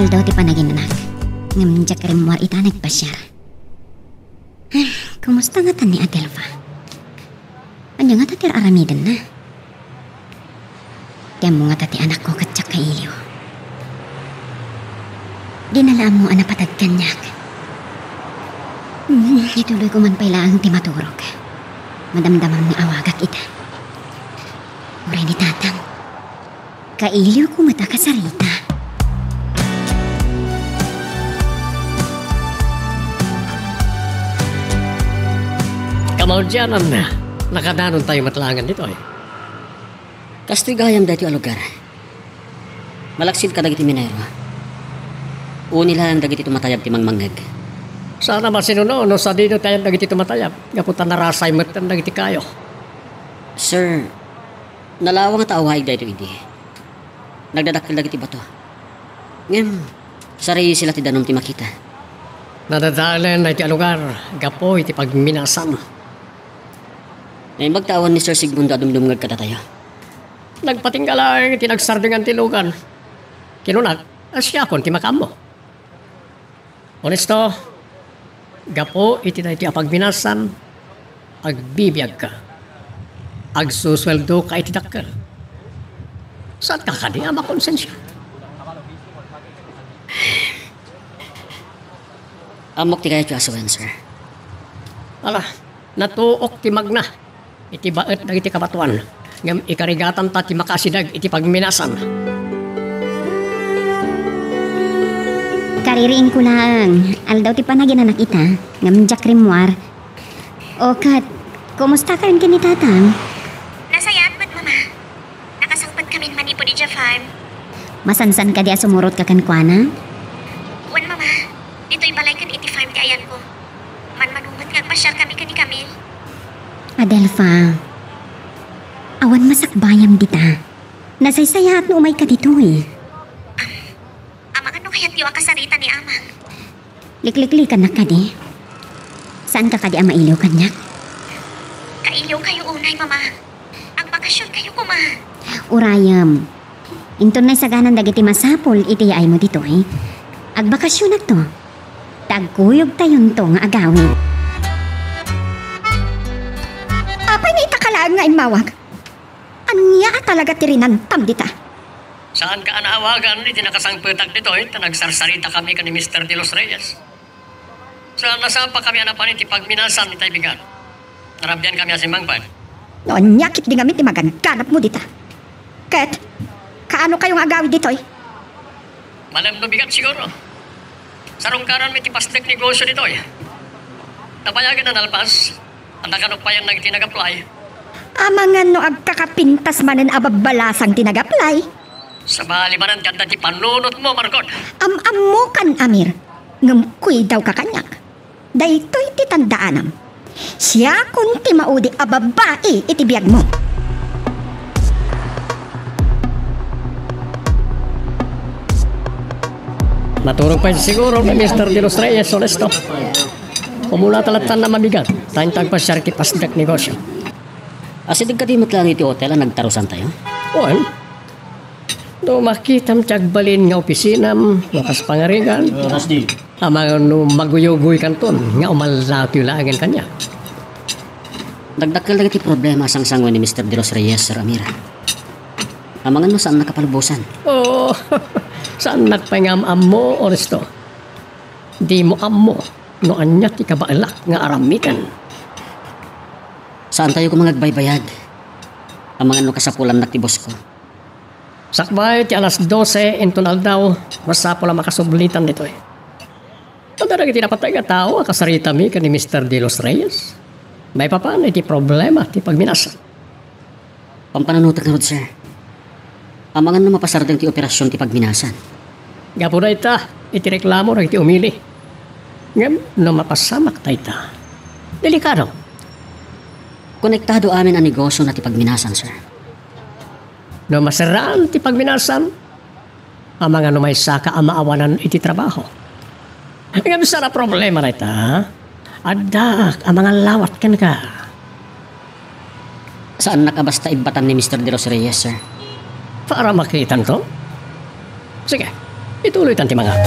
Aldaw ti panaginnak. Ngem diak rimmuar ita nagpasiar. Ay, kumusta ngata ni Adelfa? Ania ngata ti ar-aramidenna? Ti ammo ngata ti anakko ket diak kailiw. Dina la ammo a napateg kaniak. Hmm, ituloyko man pay laeng ti maturog. Madamdamam nga awagak ita. Uray ni Tatang. Kailiwko met a kasarita. Kamaudiananna, nakadanontayo met laengen ditoy. Kastoy gayam daytoy a lugar. Malaksid kadagiti minero. Uni laeng dagiti tumatayab ti mangmangngeg. Saan a masinuno no sadino ti ayan dagiti tumatayab, gapu ta narasay metten dagiti kayo. Sir, nalawang a tao waig daytoy idi. Nagdadakkel dagiti bato. Ngem, sarisi la ti danum ti makita. Nadadaelen daytoy a lugar gapu iti pagminasan. Naimbag ta awan ni Sir Sigmundo a dumdumngeg kadatayo. Nagpatingga laeng iti nagsardeng ti lugan. Kinunak, a siakon ti makaammo. Honesto, gapu iti daytoy a pagminasan, agbibiagka. Agsusueldoka iti dakkel. Saanka kadi a makonsensia? Ammok ti kayatyo a sawen, sir. Ala, natuok ti magna iti baet dagiti kabatoan, ngem ikarigatanta ti makaasideg iti pagminasan. Kaririingko laeng, aldaw ti panaginanak ita, ngem diak rimmuar. O ket, kumusta ka ken ni Tatang? Nasayaat met, Mama. Nakasangpet kamin manipud idiay farm. Masansan kadi a sumurotka kenkuana? Wen, Mama. Ditoy balay ken iti farm ti ayanko. Manmano met nga agpasiar kami ken ni Camille. Adelfa, awan masakbayam dita. Nasaysayaat no umayka ditoy. Amangan no kayatyo a kasarita ni Amang. Likliklikannak kadi? Saanka kadi a mailiw kaniak? Kailiwkayo unay, Mama. Agbakasionkayo koma. Urayem. Inton naisaganan dagiti masapul iti yaaymo ditoy, agbakasionakto. Ta agkuyogtayonto nga agawid. Apay nga ita ka laeng nga immawag? Ania a talaga ti rinantam dita? Saanka a naawagan iti nakasangpetak ditoy ta nagsarsaritami ken ni Mister De Los Reyes. Sa nasapakami a napan iti pagminasan ita a bigat. Narabiankami a simmangpet. No ania ketdi ngamin ti maganganapmo dita? Ket, kaanokayo nga agawid ditoy? Malem no bigat siguro. Sarungkaranmi ti pasdek negosio ditoy. Nabayagen a nalpas, anda kano payen dagiti nag-apply? Amangan no agkakapintas manen a babbalasang ti nag-apply. Sabali manen ti adda ti panunotmo, Marcon. Am-ammokan, Amir. Ngem kuidawka kaniak. Daytoy ti tandaanam. Siakon ti maudi a babbai iti biagmo. Maturog pay siguro ni Mister De Los Reyes, honesto. Umuna ta lattan a mabigat, ta inta agpasiar iti pasdek negosio. Asideg kadi met laeng iti hotel a nagtarusantayo? Wen, no makitam ti agbalin nga opisinam, no kas pangarigan, amangan no maguyugoykanton nga umallawtayo laengen kaniak. Dakdakkel dagiti problema a sangsangoen ni Mister De Los Reyes, Sir Amir. Amangan no saannak a palubosan. Oh, saannak pay nga am-ammo, Onesto. Dimo ammo no ania ti kabaelak nga aramiden. Saantayo koma nga agbaybayag. Amangan no kasapulannak ti bossko. Sakbay ti alas dose inton aldaw, masapul a makasublitan ditoy. Adda dagiti napateg a tao a kasaritami ken ni Mister De Los Reyes. Maipapan iti problema ti pagminasan. Pampanunotek ngarud, sir. Amangan no mapasardeng ti operasion ti pagminasan. Gapu dayta, iti reklamo dagiti umili. Ngem no mapasamak dayta, delikado. Konektado amin a negosio na ti pagminasan, sir. No maserraan ti pagminasan, amangan no maysaka a maawanan iti trabaho. Ngem saan a problema dayta, ha? Addaak a mangallawat kenka. Saannak a basta ibbatan ni Mister De Los Reyes, sir. Para makitanto? Sige, ituloytan ti mangawat.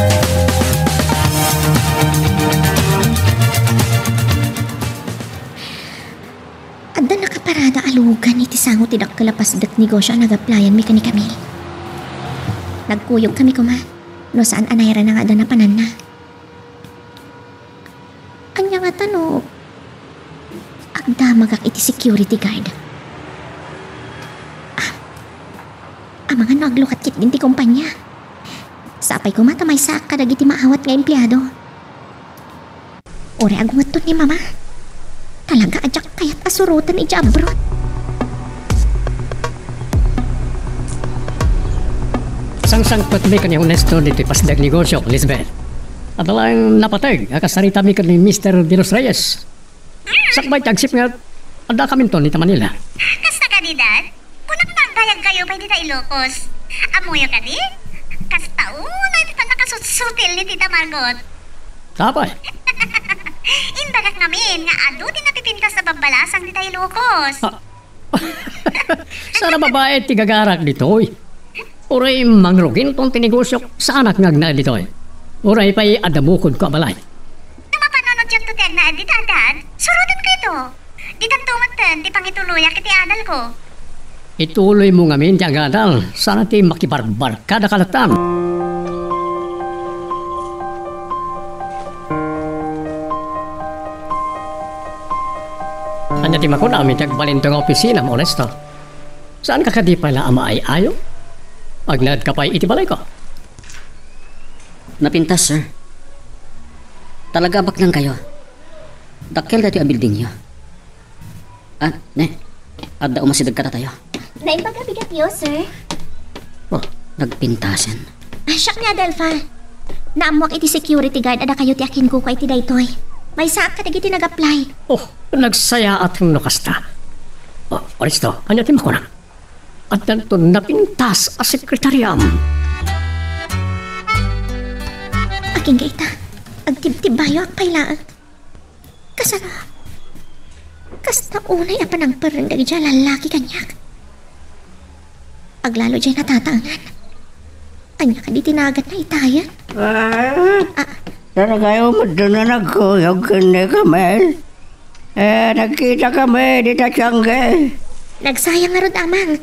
Adda nakaparada a lugan iti sango ti dakkel a pasdek negosio a nag-applyan mi ken ni Camille. Nagkuyogkami koma no saan a nairana nga adda napananna. Ania ngata no agdamagak iti security guard? Ah, amangan no aglukat ketdin ti kompania. Sapay koma ta maysaak kadagiti maawat nga empleado. Uray agungetton ni Mama. Talaga a diak kayat a suroten idiay abroad. Sangsangpetmi ken ni Honesto ditoy pasdek negosio, Lisbeth. Adda laeng napateg a kasaritami ken ni Mister De Los Reyes. Sakbay ti agsipnget, addakaminton ita Manila. Kasta kadi, Dad? Kunak nga agdayagkayo pay dita Ilocos. Ammoyo kadi? Kasta unay ti pannakasutsutil ni Tita Margot. Sapay. Imbagak ngamin nga adu ti napipintas a babbalasang dita Ilocos. Ah. Saan a babai ti gagarak ditoy. Uray mangruginton ti negosiok, saanak nga agnaed ditoy. Uray pay adda bukodko a balay. No mapanunotyo ti agnaed dita, Dad, surotenkayo. Ditanto metten ti pangituloyak iti adalko. Ituloymo ngamin ti agadal, saan a ti makibarbarkada kadakuada. Ania ti makunam iti agbalinto nga opisinam, Honesto? Saanka kadi pay la a maay-ayo? Agnaedka pay iti balayko? Napintas, sir. Talaga a baknangkayo. Dakkel daytoy a buildingyo. Ah, ne. Adda umasideg kadatayo. Naimbag a bigatyo, sir. Oh, nagpintasen. Ah, siak ni Adelfa. Naammoak iti security guard a dakayo ti akinkukua iti daytoy. Maysaak kadagiti nag-apply. Oh, nagsayaat no kasta. Oh, Honesto, ania ti makunam? Addanton napintas a sekretariam. Agingga ita, agtibtibbayoak pay laeng. Kasano? Kasta unay a panangperreng dagiti a lallaki kaniak. Aglalo diay natataengan. Ania kadi ti naganna itayen? Ah, ah. Talaga met no nagkuyog ken ni Camille? Eh, nagkitakami dita Tiangge. Nagsayang ngarud, Amang.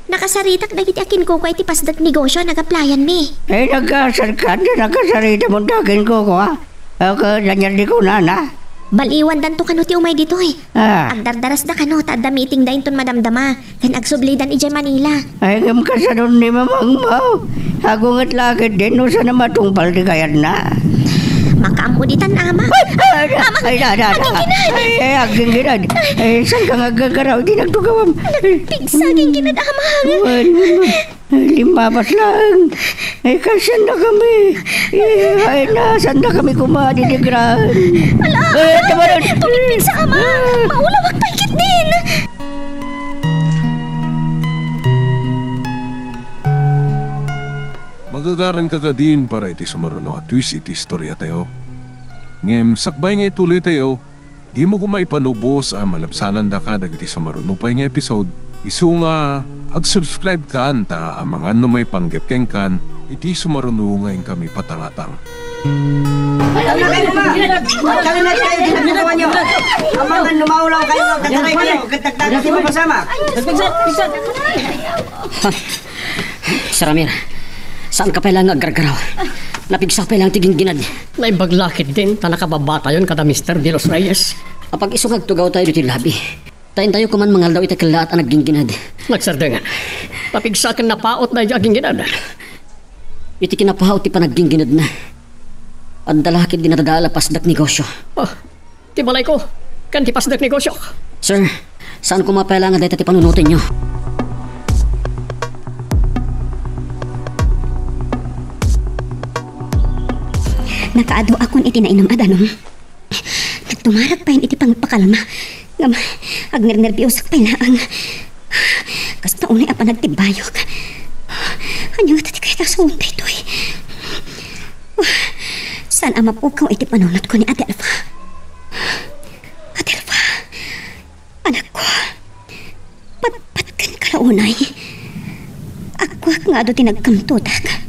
Nakasaritak dagiti akinkukua iti pasdek negosio a nag-applyan mi. Eh, nagkasarkan ta nakasaritam ta akinkukua. Ket ania ti kunana? Baliwandanto kano ti umay ditoy. Ah. Agdardarasda kano ta adda meetingda inton madamdama ken agsublidan idiay Manila. Ay, ngem kasanon ni mamangmo? Agunget la ketdin no saan a matungpal ti kayatna. Makaammo ditan, Ama. Ay, ay, ay, Ama, ay, da, da, da. Agingginad. Ay, ay, agingginad. Ay, saanka nga aggargaraw iti nagtugawam? Nagpigsa, agingginad, Ama. Wen, wen, wen. Ay, limmabas laeng. Ay, kasannakami. Ay, ay, na, saannakami koma didigra. Ala, ay, tama na. Tumigpigsa, Ama. Maulawak pay ketdin. Magagaranka kadin para iti sumaruno a twist iti istoriatayo. Ngem sakbay nga ituloytayo, dimo koma ipanubos a malabsanandaka dagiti sumaruno pay nga episode, isu nga ag-subscribe kan ta amangan no maipanggep kenkan iti sumaruno nga inkami patangatang. Amangan no maulaw kayo, tataray kayo, ket dagdagan ti mapasamak. Sir Ramir, saanka pay laeng nga aggargaraw? Napigsa pay laeng ti gingginad. Naimbag la ketdin ta nakababatayon kada Mister De Los Reyes. Apag-isu nga agtugawtayo ditoy lobby. Ta intayo koman mangaldaw iti kellaat a naggingginad. Nagsardeng. Napigsa ken napaut daydiay a gingginad. Iti kinapaut ti panagginginadna, adda la ketdi nadadael a pasdek negosio. Oh, ti balayko, ken ti pasdek negosiok. Sir, saan koma pay laeng nga dayta ti panunotenyo. Nakaadu akon iti nainum a danum. Nagtumarag payen iti pangpakalma. Ngem agnernerbiosak pay laeng. Kasta unay a panagtibbayok. Ania ngata ti kayat a sawen daytoy? Saan a mapukaw iti panunotko ni Adelfa. Adelfa, anakko, patpatgenka la unay. Agguak nga adu ti nagkamtudak.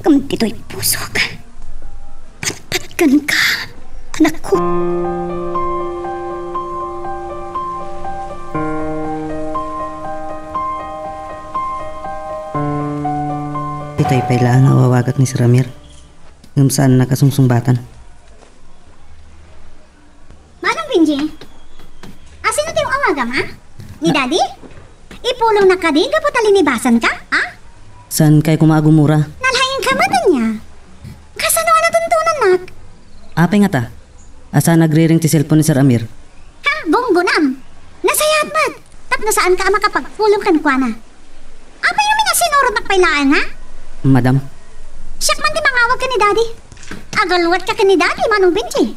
Ngem ditoy pusok, patpatgenka, anakko. Ditoy pay laeng a awagak ni Sir Amir. Ngem saanna kasungsungbatan. Manong Benji, asino ti awagam, ha? Ni Daddy? Ipulongnak kadi gapu ta linibasanka, ha? Saan kay koma agumura? Nalaingka met ania? Kasano a natuntonannak? Apay ngata? Asa nagriring ti cellphone ni Sir Amir? Ha, bunggonam! Nasayaat met! Tapno saanka a makapagpulong kenkuana. Apay ngamin a sinurotnak pay laeng, ha? Madam. Siak man ti mangawag ken ni Daddy. Agaluatka ken ni Daddy, Manong Benji.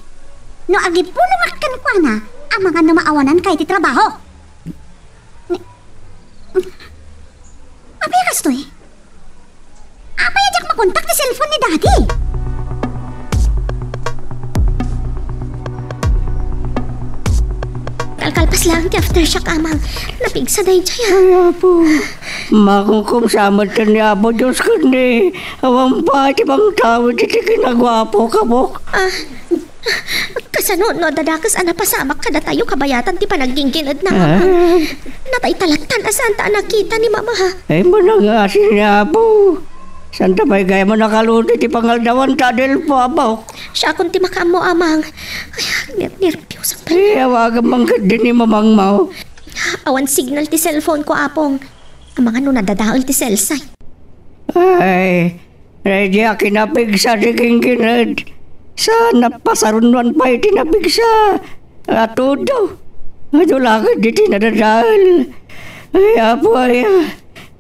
No agipulongak kenkuana, amangan no maawananka iti trabaho. Ni-, apay a kastoy? Apay a diak makontak ti cellphone ni Daddy? Kalkalpas laeng ti aftershock, Amang. Napigsa daydiay, a. Ay, Apo. Makukum sa met ken ni Apo Dios ken ni awan pay ti mangtawid iti kinaguapo, kapok. Ah, kasano no adda dakes a napasamak kadatayo kabayatan ti panaggingginedna, Amang? Ah. Natay talatan a saanta a nakita ni Mama, ha? Ay, manangasin ni Apo. Saanta pay gayam a nakalutod ti pangaldawan ta Adelfa, Apo. Siakon ti makaammo, Amang. Ay, ner-, nerbiosang pay. Eh, awagam man ketdi ni Mamangmo. Awan signal ti cellphone ko, Apong. Amangan no nadadael ti cellsite. Ay, daydiay a kinapigsa ti ginggined. Sa napasarunnoan pay ti napigsa. Atudo. Adu la ketdi ti nadadael. Ay, Apo, ay, ah.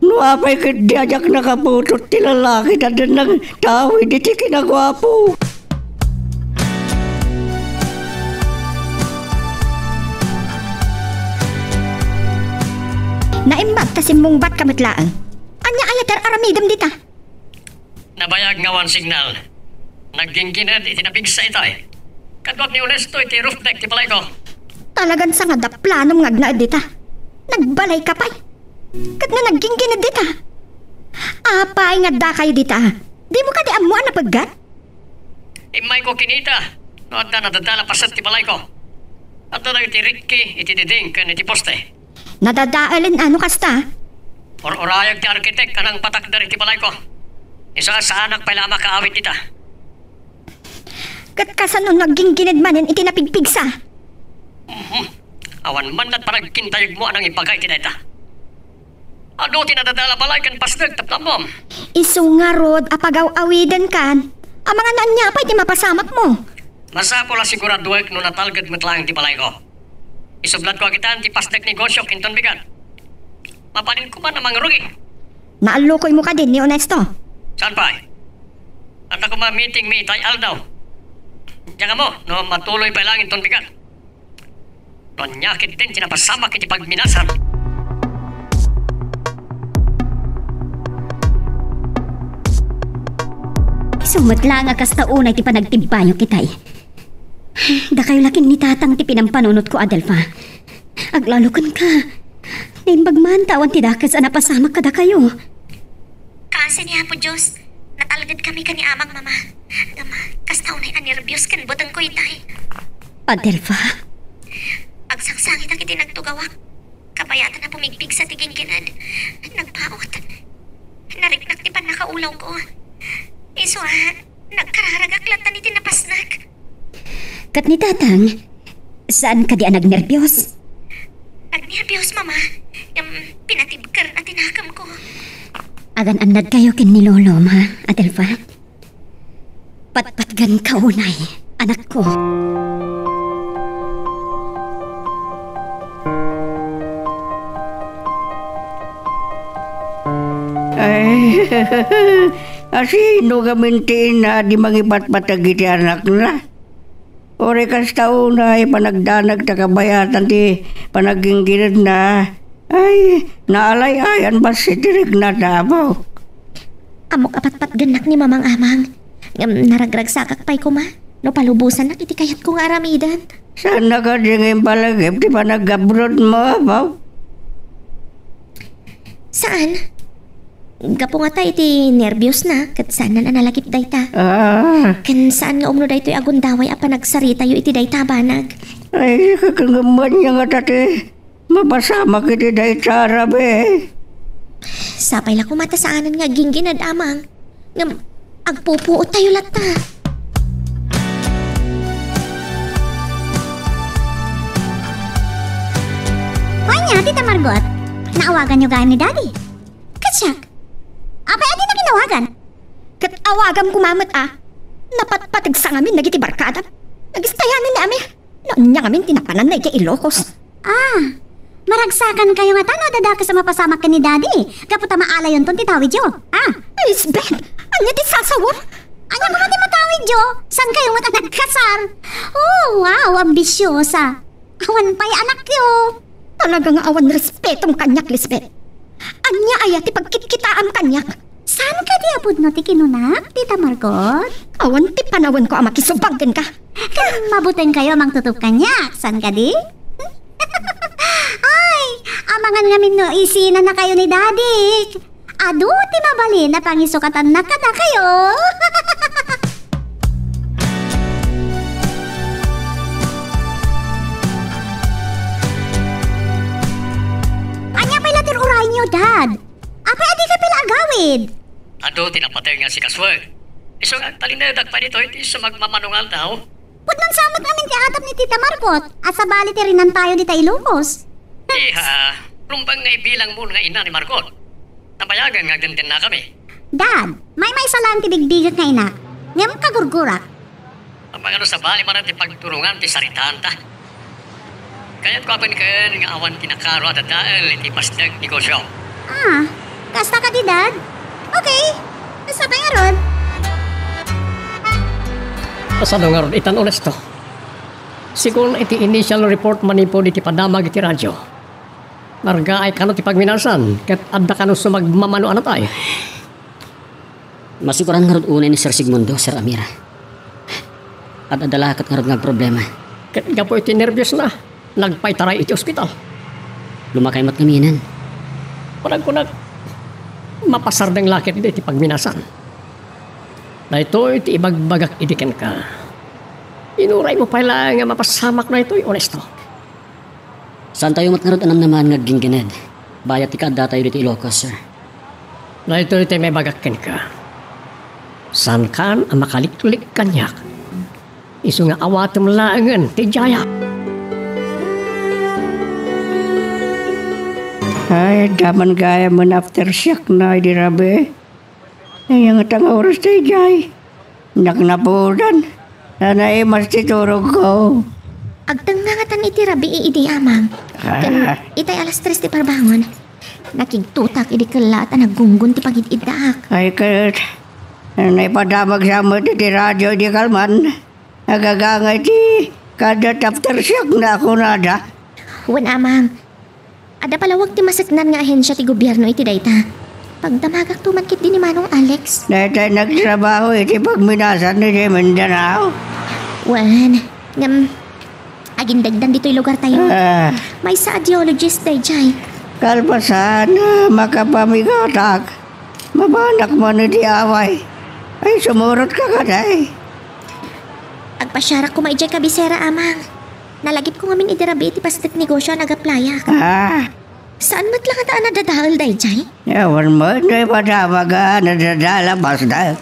No apay ketdi a diak nakaputot ti lalaki ta adda nangtawid iti kinaguapo. Naimbag ta simmungbatka met laeng. Ania aya ti ar-aramidem dita? Nabayag nga awan signal. Nagginggined iti napigsa itay. Kaduak ni Onesto iti roof deck ti balayko. Talagan sangad a planom nga agnaed dita. Nagbalayka pay. Ket no nagginggined dita. Apay nga addakayo dita? Dimo kadi ammo a napeggat? Immayko kinita no adda nadadala paset ti balayko. Adda dagiti rikki iti diding ken iti poste. Nadadaelen a no kasta? Ur-urayag ti arkitek a nangpatakder iti balayko. Isu a saanak pay la a makaawid dita. Ket kasano no agginggined manen iti napigpigsa? Mhm. Awan man lat panagkintayegmo a nangibaga iti dayta. Adu ti nadadala balay ken pasdek tapno ammom. Isu ngarud a pagaw-awidenkan, amangan no ania pay ti mapasamakmo. Masapul a siguraduek no natalged met laeng ti balayko. Isublatko a kitaan ti pasdek negosio inton bigat. Mabalin koma a mangrugi. Naallukoymo kadi ni Onesto? Saan pay? Adda koma meeting mi itay aldaw. Diak ammo no matuloy pay laeng inton bigat. No ania ketdin ti napasamak iti pagminasan. Isu met laeng a kasta unay ti panagtibbayok itay. Dakayo la ken ni Tatang ti pinampanunotko, Adelfa. Aglalo kenka. Naimbag man ta awan ti dakes a napasamak kadakayo. Kaasi ni Apo Dios, natalgedkami ken ni Amang, Mama. Ngem kasta unay a nerbios ken butengko itay. Adelfa? Agsangsangitak iti nagtugawak. Kabayatan a pumigpigsa ti ginggined. Nagpaut. Nariknak ti pannakaulawko. Isu a, nagkararagak latta iti napasnek. Ket ni Tatang, saan kadi a nagnerbios? Nagnerbios, Mama. Ngem pinatibkerna ti nakemko. Agan-annadkayo ken ni Lolom, ha, Adelfa? Patpatgenka unay, anakko. Ay, asino gamin ti ina a di mangipatpateg iti anakna? Uray kasta unay panagdanag ta kabayatan ti panagingginedna. Ay, naalay-ayan bassit ti rikna, Apo. Ammok a patpatgennak ni Mamang, Amang. Ngem naragragsakak pay koma no palubosannak iti kayatko nga aramiden. Saan nga kadi nga impalagip ti panagabrodmo, apo? Saan? Gapu ngata iti nerbiosna, ket saanna a nalagip dayta. Ah. Ken saan nga umno daytoy a gundaway a panagsaritayo iti dayta a banag? Ay, kakangaman niya ngata ti mapasamak iti dayta a rabii. Sapay la koma ta saanen nga agginggined, Amang. Ngem agpupuottayo latta. Wen, Tita Margot, naawaganyo gayam ni Daddy? Ket siak? Apay a dina kinawagan? Ket awagam koma met a napatpateg sa ngamin dagiti barkadam. Nagistayanan ni Amir. No ania ngamin ti napananna idiay Ilocos? Ah, maragsakankayo ngata no adda dakes a mapasamak ken ni Daddy, gapu ta maalayonton ti tawidyo. Ah. Lisbeth, ania ti sasawer? Ania koma ti matawidyo? Saankayo met a nagkasar? Oh, wow, ambisiosa. Awan pay anakyo. Talaga nga awan respetom kaniak, Lisbeth. Ania aya ti pagkitkitaam kaniak? Saan kadi a pudno ti kinunak, Tita Margot? Awan ti panawenko a makisubang kenka. Ket mabutengkayo a mangtutup kaniak, saan kadi? Ay, amangan ngamin no isinanakayo ni Daddy. Adu ti mabalin a pangisukatanna kadakayo. Ania pay la ti ur-urayyo, Dad? Apay a dika pay la agawid? Adu ti napateg nga sikasuek. Isu nga agtalinedak pay ditoy ti isu nga agmamano nga aldaw. Pudnon sa met ngamin ti adap ni Tita Margot, a sabali ti rinantayo dita Ilocos. Iha, rumbeng nga ibilangmo nga ina ni Margot. Nabayagen nga agdendennakami. Dad, maymaysa laeng ti bigbigek nga ina, ngem kagurgurak. Amangan no sabali manen ti pagturungan ti saritaanta. Kayatko a ken nga awan ti nakaro a dadael iti pasdek negosio. Ah, kasta kadi, Dad? Okay. Kasta pay ngarud? Kasano ngarud itan, Onesto? Sigun iti initial report manipud iti padamag iti radio, nargaay kano ti pagminasan ket adda kano sumagmamano a natay. Masiguran ngarud unay ni Sir Sigmundo, Sir Amira. Ad-adda la ket ngarud nga agproblema. Ket gapu iti nerbiosna, nagpaitaray iti ospital. Lumakay met ngaminen. Kunagkunak, mapasardeng la ketdi ti pagminasan. Daytoy ti ibagbagak idi kenka. Inuraymo pay laeng nga mapasamak daytoy, Onesto. Saantayo met ngarud a namnamaen nga agginggined, bayat ti kaaddatayo ditoy Ilocos, sir. Daytoy ti maibagak kenka. Saankan a makaliklik kaniak. Isu nga awatem laengen ti idiayak. Ay, adda man gayamen aftershokna idi rabii. Ania ngata nga oras daydiay? Naknapudan. Naimas ti turogko. Agtengnga ngatan iti rabii idi, Amang. Ah. Ken itay alas tres ti parbangon. Nakigtotak idi kellaat a naggunggon ti pangid-iddaak. Ay, ket naipadamagsa met iti radio idi kalman. Agagangay ti kadat aftershokna a kunada. Wen, Amang. Adda palawag ti maseknan nga ahensia ti gobierno iti dayta. Pagdamagakto man ketdi ni Manong Alex. Daytay nagtrabaho iti pagminasan idiay Mindanao? Wen, ngem, agindegdan ditoy lugartayo. Ah. Maysa a geologist daydiay. Kalpasan, ah, makapamigatak. Mabanak man iti away. Ay, sumurotka kadi. Agpasiarak koma idiay kabisera, Amang. Nalagipko ngamin idi rabii ti pasdek negosio a nagaplayak. Ah. Saan met la ngata a nadadael daydiay? Awan met no ipadamag a nadadael a pasdek.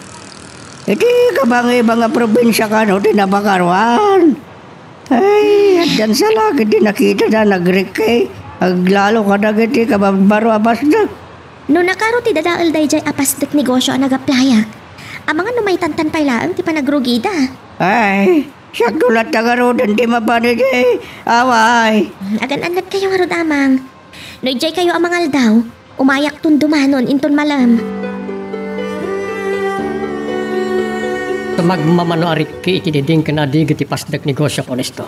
Iti kabangibang a probinsia kano ti napakaruan. Ay, addan sa la ketdi nakitada a nagrikki. Aglalo kadagiti kababbaro a pasdek. No nakaro ti dadael daydiay a pasdek negosio a nagaplayak, amangan no maitantan pay laeng ti panagrugida. Ay, siakto latta ngaruden ti mapan idiay away. Agan-annadkayo ngarud, Amang. No idiaykayo a mangaldaw, umayakton dumanon inton malem. Sumagmamano a rikki iti diding ken adigi ti pasdek negosio, Onesto.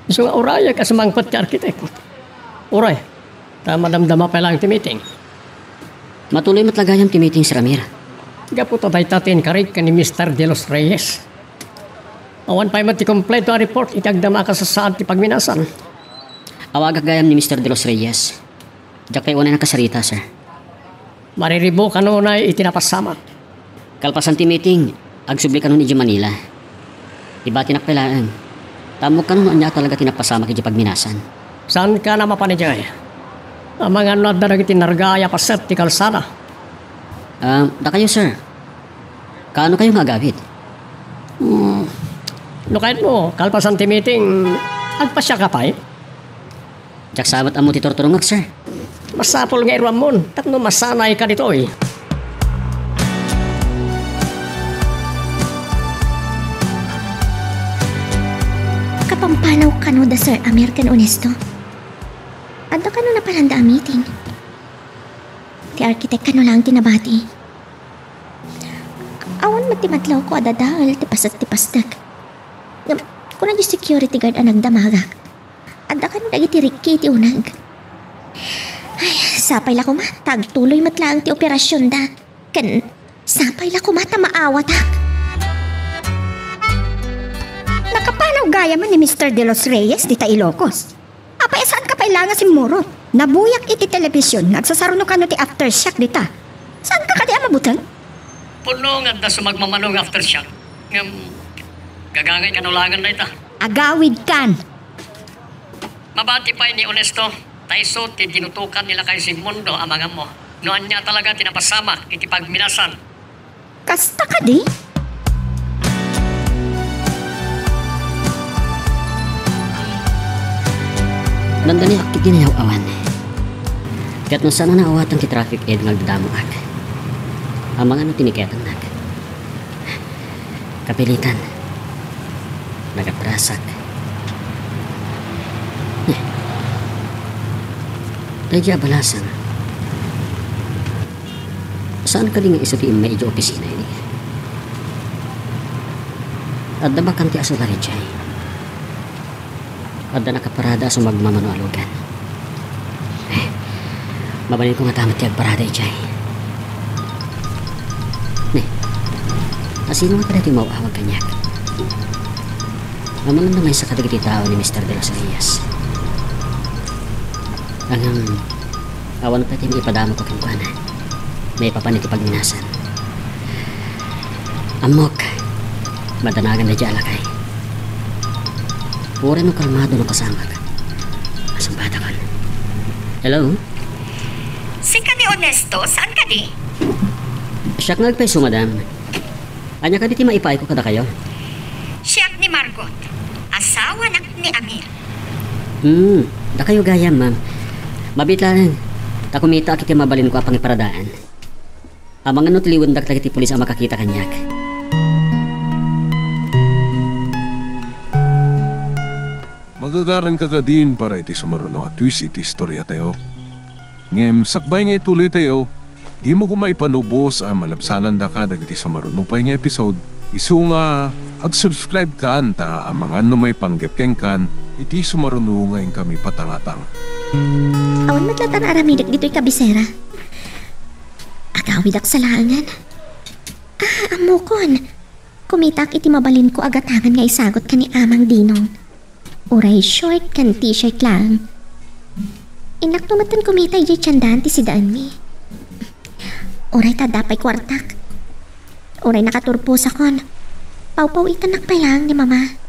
Isu nga urayek a sumangpet ti arkitek. Uray, ta madamdama pay laeng ti meeting. Matuloy met la gayam ti meeting, Sir Amir. Gapu ta dayta ti inkarik ken ni Mister De Los Reyes. Awan pay met ti kompleto a report iti agdama a kasasaad ti pagminasan. Awagak gayam ni Mister De Los Reyes. Diak pay unay nakasarita, sir. Mariribo kanunay iti napasamak. Kalpasan ti meeting, agsubli kanon idiay Manila. Ibatinak pay laeng. Ta ammok kano no ania talaga ti napasamak idiay pagminasan. Saanka a mapan idiay? Amangan no adda dagiti nargaay a paset ti kalsada. Ah, dakayo, sir. Kaano kayo nga agawid? Hmm, no kayatmo, kalpasan ti meeting, agpasiaka pay? Diak sa met ammo ti turturongak, sir. Masapul nga iruammon tapno masanayka ditoy. Kapampanaw kano da Sir Amir ken Onesto? Adda kano napananda a meeting? Ti architect kano laeng ti nabati? Awan met ti madlawko a dadael ti paset ti pastek. Ngem, kuna diay security guard a nagdamagak, adda kano dagiti rikki iti uneg. Ay, sapay la koma ta agtuloy met laeng ti operasionda. Ken sapay la koma ta maawatak. Nakapanaw gayam ni Mister De Los Reyes dita Ilocos. Apay, saanka pay la nga simmurot? Nabuyak iti telebision nga agsasaruno kano ti aftershock dita. Saanka kadi a mabuteng? Pudno nga adda sumagmamano nga aftershock. Ngem, gagangay kano laengen dayta. Agawidkan! Mabati pay ni Onesto, ta isu ti dinutokan ni lakay Sigmundo, amanganmo, no ania talaga ti napasamak iti pagminasan. Kasta kadi? Dandaniak iti nayaw-awan. Ket no saan a naawatan ti traffic aid nga agdadamoak, amangan no tiniketannak. Kapilitan. Nagatrasak. Eh. Daydiay a balasang. Saan kadi nga isu ti immay idiay opisina idi? Adda bakante a solar idiay. Adda nakaparada a sumagmamano a lugan. Eh, mabalinko ngata met ti agparada idiay. Ne, asino nga kadaytoy maawag kaniak? Amangan no maysa kadagiti tao ni Mister De Los Reyes. Ngem, awan pay ti maipadamagko kenkuana maipapan iti pagminasan. Ammok, madanagan daydiay a lakay. Uray no kalmado no kasamak, masumpatakon. Hello? Sika ni Onesto, saan kadi? Siak nga agpayso, madam. Ania kadi ti maipaayko kadakayo? Siak ni Margot. Asawanak ni Amir. Hmm, dakayo gayam, ma'am. Mabiit laeng, ta kumitaak iti mabalinko a pangiparadaan. Amangan no tiliwendak dagiti pulis a makakita kaniak. Magagaranka kadin para iti sumaruno a twist iti istoriatayo. Ngem sakbay nga ituloytayo, dimo koma ipanubos a malabsanandaka dagiti sumaruno pay nga episode, isu nga ag-subscribe kan ta amangan no maipanggep kenkan iti sumaruno nga inkami patangatang. Awan met latta nga aramidek ditoy kabisera. Agawidak sa laengen. Ah, ammokon. Kumitaak iti mabalinko a gatangen nga isagut ken ni Amang Dinong. Uray short ken t-shirt laeng. Innakto metten kumita idiay tiendahan ti sidaenmi. Uray ta adda pay kuartak. Uray nakaturposakon. Pawpaw-itannak pay laeng ni Mama.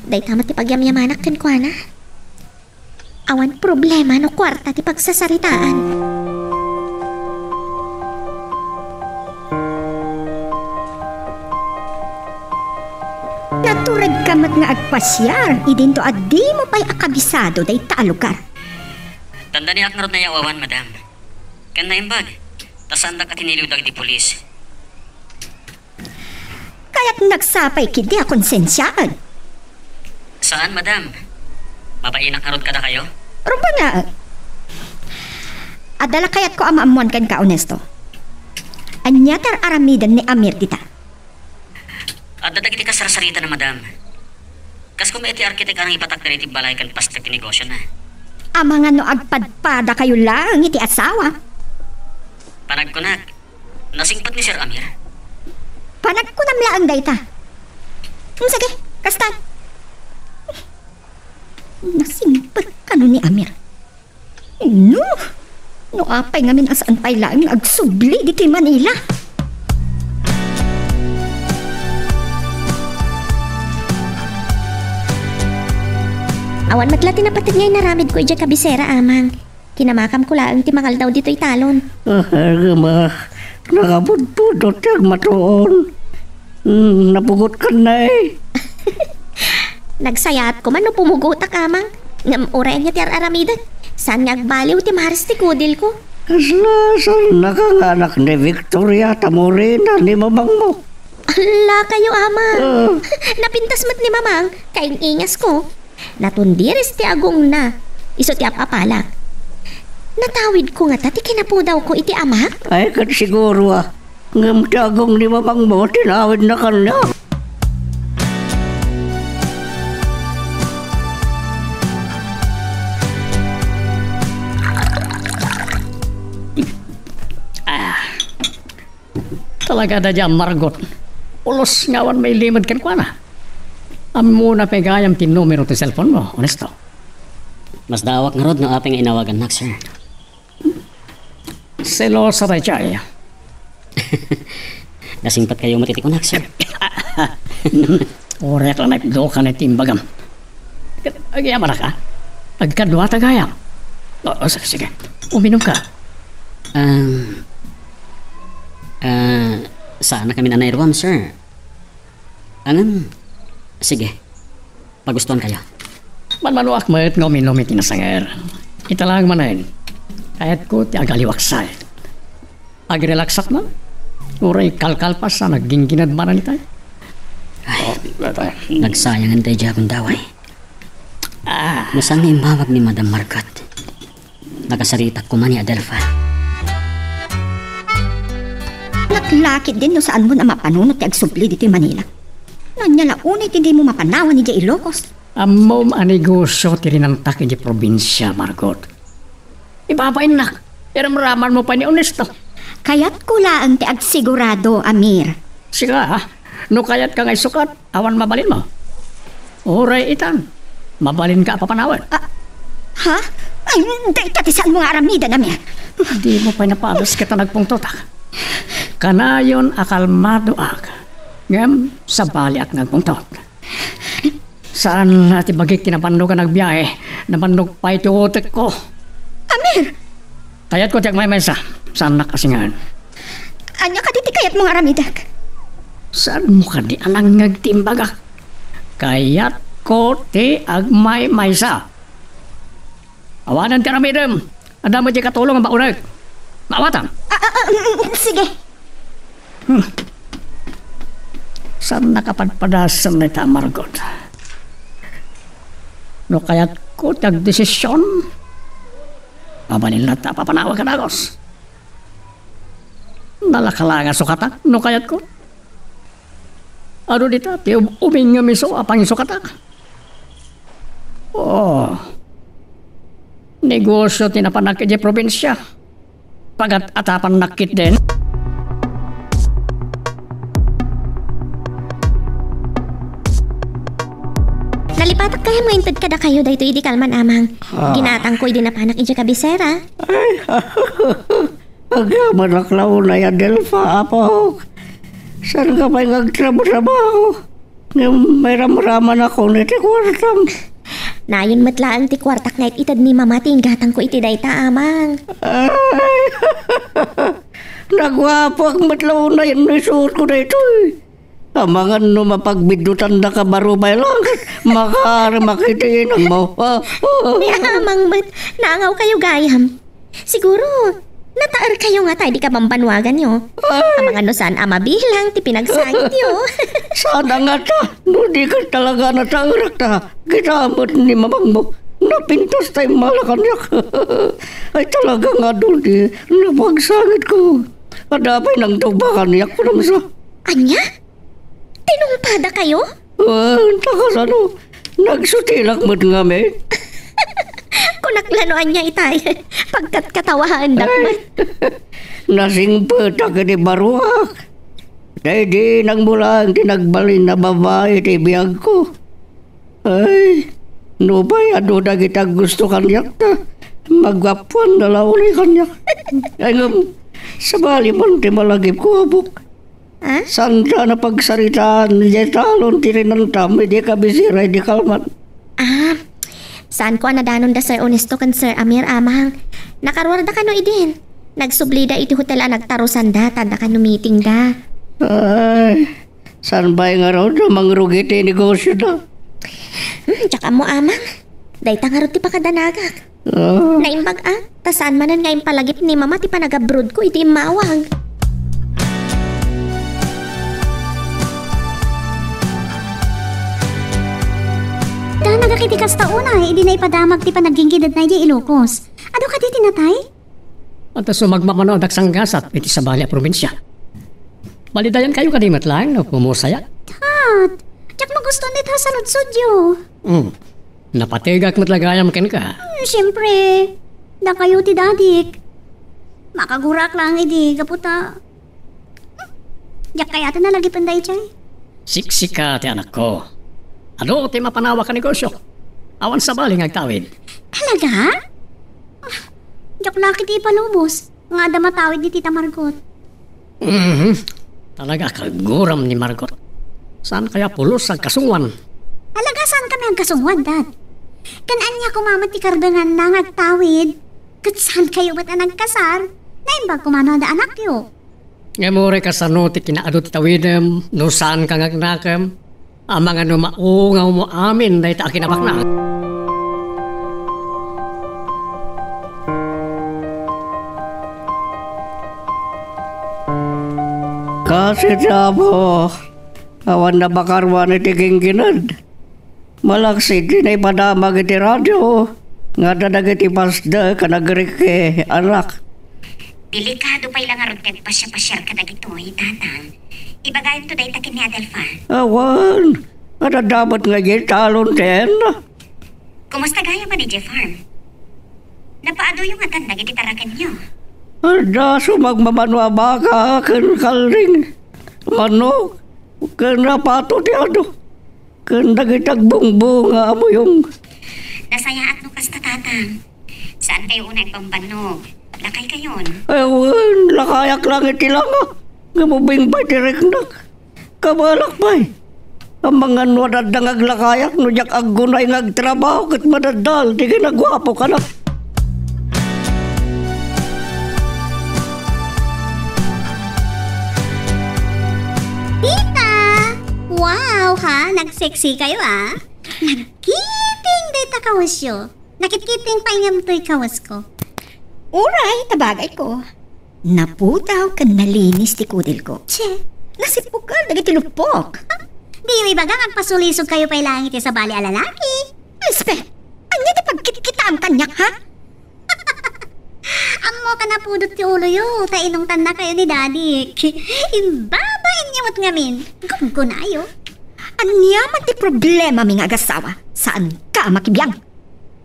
Dayta met ti pagyamyamanak kenkuana. Awan problema no kuarta ti pagsasaritaan. Naturedka met nga agpasiar idinto a dimo pay a kabisado dayta a lugar. Dandaniak ngarud nayaw-awan, madam. Ken naimbag, ta saandak a tiniliw dagiti pulis. Kayatnak sapay ketdi a konsensiaen? Saan, madam. Mabainak ngarud kadakayo? Rumbeng nga. Adda la kayatko a maammoan kenka, Onesto. Ania ti ar-aramiden ni Amir dita? Adda dagiti kasarsaritana, madam. Kas koma iti arkitek a nangipatakder iti balay ken pastek ti negosiona. Amangan no agpadpadakayo laeng iti asawa. Panagkunak, Nasingpet ni Sir Amir? Panagkunam laeng dayta. Hmm, sige, kasta. Nasingpet kano ni Amir? No? No apay ngamin a saan pay laeng nga agsubli ditoy Manila? Awan met la ti napateg nga inaramidko idiay kabisera, Amang. Kinamakam ko laeng ti mangaldaw ditoy talon. Ah, gama, nakapudpudot ti agmatuon. Hmm, napugot kan na eh. Nagsayaat ko man no pumugotak, Amang. Ngem uray ania ti ar-aramidek. Saan nga agbaliw ti maris ti kudil ko. Kasla, saan nga anak ni Victoria Tamorina ni mamangmo? Ala kayo, Amang. Ah. Napintas met ni Mamang, kaing-ingas ko. Natundiris ti agongna, isu ti ap-apalak. Natawid ko ngata ti kinapudaw ko iti amak? Ay, ket siguro, ah. Ngem ti agong ni mamangmo, tinawidna kaniak. Ah. Talaga da dia Margot. Pulos nga awan mailimed kenkuana. Ammona pay gayam ti numero ti cellphone mo, Honesto. Masdaawak ngarud no apay nga inawagannak, sir. Selosa daydiay. Nasingpet kayo met iti kunak, sir. Uray la naitdokan iti imbagam. Agyamanak, a? Agkaduata gayam. O, o, sige, sige. Uminum ka. Um, ah, saan na kami nanayruam, sir? Ngem, sige. Pagustuan kayo. Manmanoak met nga uminum iti nasanger. Ita laeng manen, kayatko ti agaliwaksa. Agrilaksak man. Uray kalkalpas a naggingginad manen itay. Ay, oh, nagsayang intay di agundaway. Ah. No saan nga immawag ni Madam Margot? Nakasaritak koma ni Adelfa. Naklakit din no saanmo a mapanunot ti agsubli ditoy Manila. No ania la unay ti dimo mapanawan idiay Ilocos? Ammom a negosyo ti rinantak idiay probinsia, Margot. Ibabainnak, iramramanmo pay ni Honesto. Kayatko laeng ti agsigurado, Amir. Sika, ha? No kayatka nga isukat, awan mabalinmo. Uray itan, mabalinka a papanawen. Ah, ha? Ay, dayta ti saanmo nga aramiden, Amir. Dimo pay napadas ket nagpungtotak. Kanayon a kalmadoak, ngem sabaliak nga agpungtot. Saan a ti bagik ti nabannog a nagbiahe, nabannog pay ti utekko. Amir! Kayatko ti agmaymaysa, saannak a singaen. Ania kadi ti kayatmo nga aramidek? Saanmo kadi a nangngeg ti imbagak? Kayatko ti agmaymaysa. Awanen ti aramidem. Adda met diay katulong a maunek. Maawatam. Ah, ah, ah, mm, mm, sige. Hmm. Saan nakapadpadasen dayta a Margot? No kayatko ti agdesision, mabalin latta a papanawag a dagus. Nalaka la nga sukatak no kayatko. Adu dita ti um-, umingngem isu a pangisukatak. Oh. Negosyo ti napanak idiay probinsia. Pagat-atapannak ketdin. Nalipatak gayam nga inted kadakayo daytoy idi kalman, Amang. Ah. Ginatangko idi napanak idiay kabisera. Ay, agyamanak la unay, Adelfa, apok. Saan ka pay nga agtrabaho? Ngem mairamramanakon iti kuartam. Nayon met laeng ti kuartak nga it-ited ni Mama ti inggatangko iti dayta, Amang. Ay, naguapoak met la unay no isuotko daytoy. Amangan no mapagbiddutandaka baro pay lang, makaaremak iti inangmo. Ni Amang met, naangawkayo gayam. Siguro, nataerkayo ngata idi kabambanuaganyo. Ay. Amangan no saan a mabilang ti pinagsangityo. Saan a ngata, no di ket talaga nataerakta, kita met ni mamangmo, napintas ta immala kaniak. Ay, talaga nga, Dodi, napagsangitko. Adda pay nangtungpa kaniak, kunam sa. Ania? Tinungpadakayo? Ah, ta kasano? Nagsutilak met ngamin. Kunak la no ania itay. Pagkatkatawaandak met. Nasingpetak iti baruak. Daydi nangmulang ti nagbalin a babai iti biagko. Ay, nupay adu dagiti aggusto kaniak ta, maggapuan na la uli kaniak. Ay, ngem, sabali man ti malagipko, Apok. Ah? Saan ka napagsaritaan idiay talon ti rinantam idi kabisira idi kalman? Ah, saan ko a nadanon da Sir Ernesto ken Sir Amir, Amang. Nakaruarda kano idin. Nagsublida iti hotel a nagtarusanda, ta adda kano meeting da. Ay, saan bay ngarud a mangrugi ti negosyo da? Hmm, diak ammo, Amang. Dayta ngarud ti pakadanagak. Ah. Naimbag a, ta saan manen nga impalagip ni Mama ti panagabroad ko iti immawag. Danagak iti kasta unay, idi naipadamag ti panagginggidetna idiay Ilocos. Adu kadi ti natay? Adda sumagmamano a daksanggasat iti sabali a probinsia. Balidayankayo kadi met laeng no pumusayak? Tat, diak magusto ni ta saludsodyo. Hmm. Napategak met la gayam kenka. Hmm, siempre, dakayo ti dadik. Makagurak laeng idi gapu ta, hmm, diak kayaten a lagipen daydiay. Siksika ti anakko. Adu ti mapanawak a negosyo. Awan sabali nga agtawid. Talaga? Ah, diak la ketdi ipalubos nga adda matawid ni Tita Margot. Mhm. Talaga, kaguram ni Margot. Saan kaya pulos agkasunguan? Talaga, saan kami agkasunguan, Dad? Ken ania koma met ti karbenganna nga agtawid? Ket saan kayo met a nagkasar? Naimbag koma no adda anakyo. Ngem uray kasano ti kinaadu ti tawidem no saan ka nga agnakem? Amangan no maungaw mo amin dayta a kinabaknang. Kas iti Apo, awan nabakaruan iti ginggined. Malaksid ti naipadamag iti radio nga adda dagiti pasdek a nagrikki, anak. Delikado pay la ngarud ti agpasiapasiar kadagitoy, Tatang. Ibagayonto dayta ken ni Adelfa. Awan, adda met nga idiay talon ti enna. Kumusta gayam man idiay farm? Napaaduyo ngatan dagiti tarakenyo? Adda sumagmamano a baka ken kalding, manok, ken pato ti adu. Ken dagiti agbungbunga a buyong. Nasayaat no kasta, Tatang. Saan kayo unay agbambannog? Lakay kayon. Ay, wen, lakayak lang iti langa. Ngem ubing pay ti riknak. Kabalak pay. Amangan no adda nga aglakayak no diak aggunay nga agtrabaho ket madaddal ti kinaguapo kana. Tita! Wow, ha? Nag-sexy kayo, ah. Nagkiting dayta kawesyo. Nakitkiting pay ngem toy kawesko. Uray, ta bagay ko. Napudaw ken nalinis ti kudilko. Che. Nasipukel dagiti luppok. Diyo ibaga nga agpasulisog kayo pay laeng iti sabali a lalaki. Espe, ania ti pagkitkitaam kaniak, ha? Ammo ka napudot ti uloyo, ta inungtanna kayo ni Daddy. Imbabainyo met ngamin. Gunggunayo. Ania man ti problemami nga agasawa? Saan ka makibiang?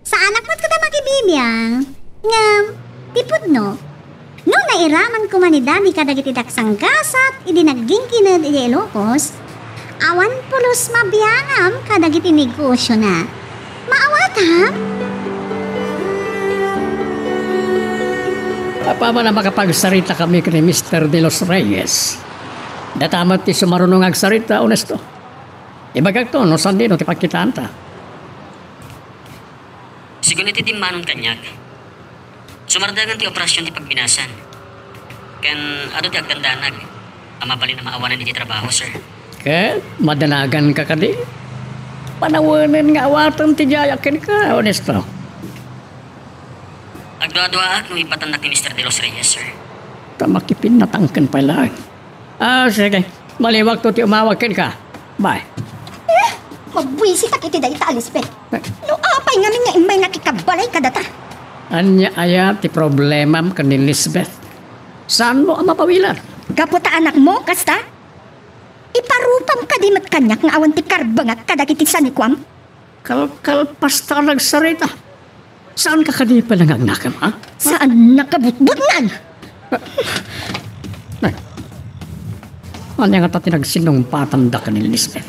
Saanak met kada makibibiang. Ngem, ti pudno, no nairaman koma ni Daddy kadagiti daksanggasat idi nagginggined idiay Ilocos, awan pulos mabiangam kadagiti negosiona. Maawatam? Apaman a makapagsarita kami ken ni Mister De Los Reyes, data met ti sumaruno nga agsarita, Ernesto. Ibagakto no sandino ti pagkitaanta. Sigun iti dimmanon kaniak, sumardangan ti operasyon ti pagminasan. Ken adu ti agdandanag a mabalin a maawanan iti trabaho, sir. Ket madanagan ka kadi? Panawenen nga awaten ti diayak kenka, Ernesto. Agduaduaak no ipatannak ni Mister De Los Reyes, sir. Ta makipinnatangken pay laeng. Ah, sige. Maliwakto ti umawag kenka. Bye. Eh, mabuisitak iti dayta a Lisbeth. Eh. No apay ngamin nga immay nakikabalay kadata? Ania aya ti problemam ken ni Lisbeth? Saanmo a mapawilan? Gapu ta anakmo, kasta? Iparupam kadi met kaniak nga awan ti karbengak kadagiti sanikuam? Kalkalpasta a nagsarita. Saan ka kadi pala nga agnakem, ha? Saan nakabutbutngan? Ania ngata ti nagsinnungpatanda ken ni Lisbeth?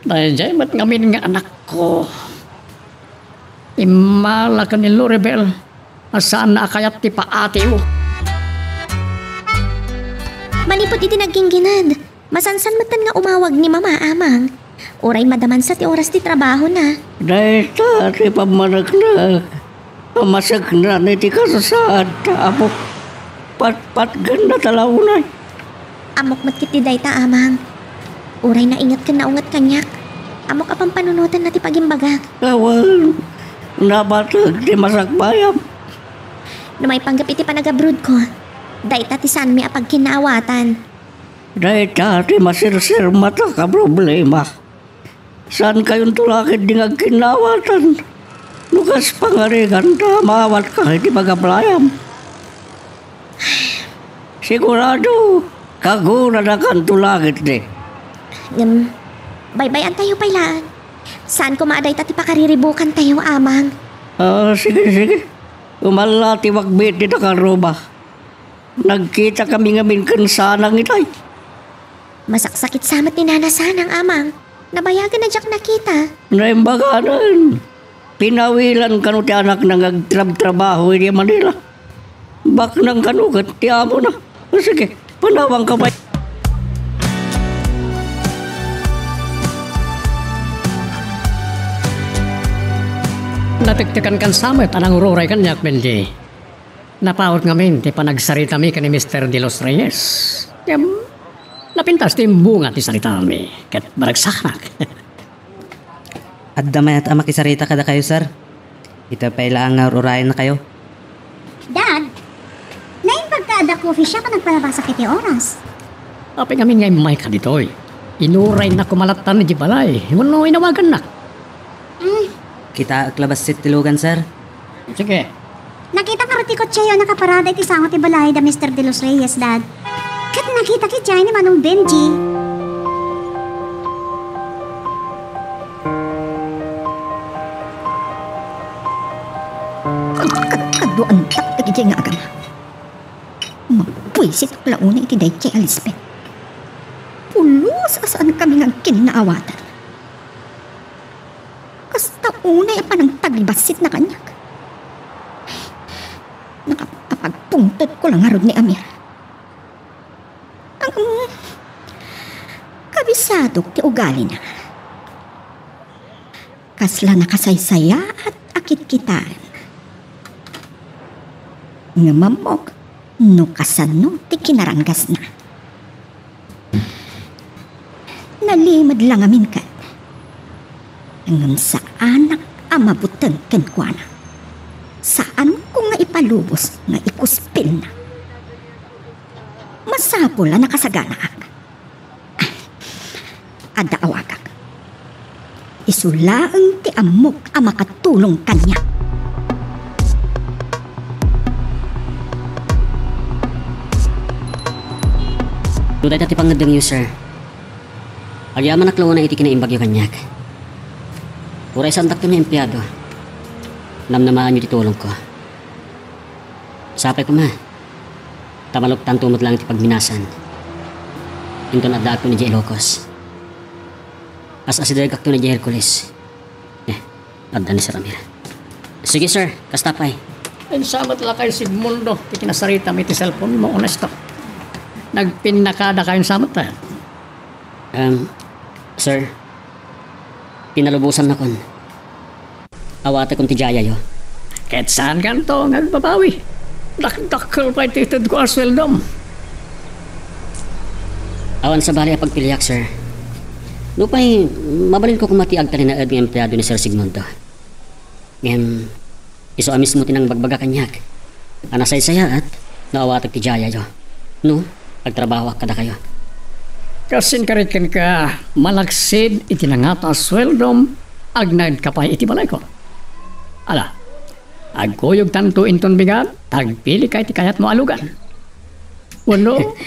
Daydiay met ngamin nga anakko. Immala ken ni Loribel a saanna a kayat ti paatiyo. Manipud iti nagginggined, masansan metten nga umawag ni Mama, Amang. Uray madamansa ti oras ti trabahona. Dayta ti pammaneknek a maseknan iti kasasaad ta apo. Patpatgenna ta la unay. Ammok met ketdi dayta, Amang. Uray nainget ken naunget kaniak, ammok a pampanunotenna ti pagimbagak. Awan, napateg ti masakbayam. No maipanggep iti panagabrodko, dayta ti saanmi a pagkinnaawatan. Dayta ti masirsirmatak a problema. Saankayonto la ketdi nga agkinnaawatan. No kas pangarigan ta maawatka iti pagablayam. Sigurado, kaguradakanto la ketdi. Ngem, baybay-antayo pay laeng. Saan koma a dayta ti pakariribukantayo, Amang. Ah, sige, sige. Umallatiwak biit dita karruba. Nagkitakami ngamin ken Sanang itay. Masaksakit sa met ni Nana Sanang, Amang. Nabayagen a diak nakita. Naimbaganen. Pinawilan kano ti anakna nga agtrabtrabaho idiay Manila. Baknang kano ket ti amona. O sige, panawanka pay. Natektekankan sa met a nangururay kaniak, Benji. Napaut ngamin ti panagsaritami ken ni Mister De Los Reyes. Ngem, napintas ti imbunga ti saritami, ket managsanak. Adda mayat a makisarita kadakayo, sir. Ita pay laeng nga ur-urayennakayo. Dad, naimbag ka adda coffee shop a nagpalabasa iti oras. Apay ngamin nga immayka ditoy? Inuraynak koma lattan idiay balay wenno inawagannak? Mm. Kitaek la bassit ti lugan, sir. Sige. Nakitak ngarud ti kotseo a nakaparada iti sango ti balay da Mister De Los Reyes, Dad. Ket nakitak idiay ni Manong Benji. Kad-, kad-, kaduaantak dagiti nga agama. Mabwisit la unay iti daydiay a Lisbeth. Pulos a saankami nga agkinnaawatan. Kasta unay a panangtagibassitna kaniak. Nakapagpungtotko la ngarud ni Amir. Ang kabisadok ti ugalina. Kasla nakasaysayaat a kitkitaen. Ngem ammok no kasano ti kinaranggasna. Nalimed la ngamin ket. Ngem saanak a mabuteng kenkuana. Saanko nga ipalubos nga ikuspilna. Masapul a nakasaganaak. Adda awagak. Isu laeng ti ammok a makatulong kaniak. No dayta ti pangngeddengyo, sir, agyamanak la unay iti kinaimbagyo kaniak. Uray saandakto nga empleado, namnamaenyo ti tulongko. Sapay koma, ta maluktanto met laeng ti pagminasan. Inton addaakton idiay Ilocos, as-asidegakton idiay Hercules. Eh, adda ni Sir Amir. Sige, sir. Kasta pay. Insa met la kay Sigmundo ti kinasaritam iti cellphone mo, Onesto? Nagpinnakada kayon sa met, eh. Um, sir, pinalubosannakon. Awatekon ti diayayo. Ket saankanto nga agbabawi? Dakdakkel pay ti itedko a sueldom. Awan sabali a pagpiliak, sir. Nupay, mabalinko koma ti agtalinaed nga empleado ni Sir Sigmundo. Ngem, isu a mismo ti nangbagbaga kaniak a nasaysayaat no awatek ti diayayo. No, agtrabahoak kadakayo. Kas inkarit kenka, malaksid iti nangata a sueldom, agnaedka pay iti balayko. Ala, agkuyogtanto inton bigat, agpilika iti kayatmo a lugar. Wenno,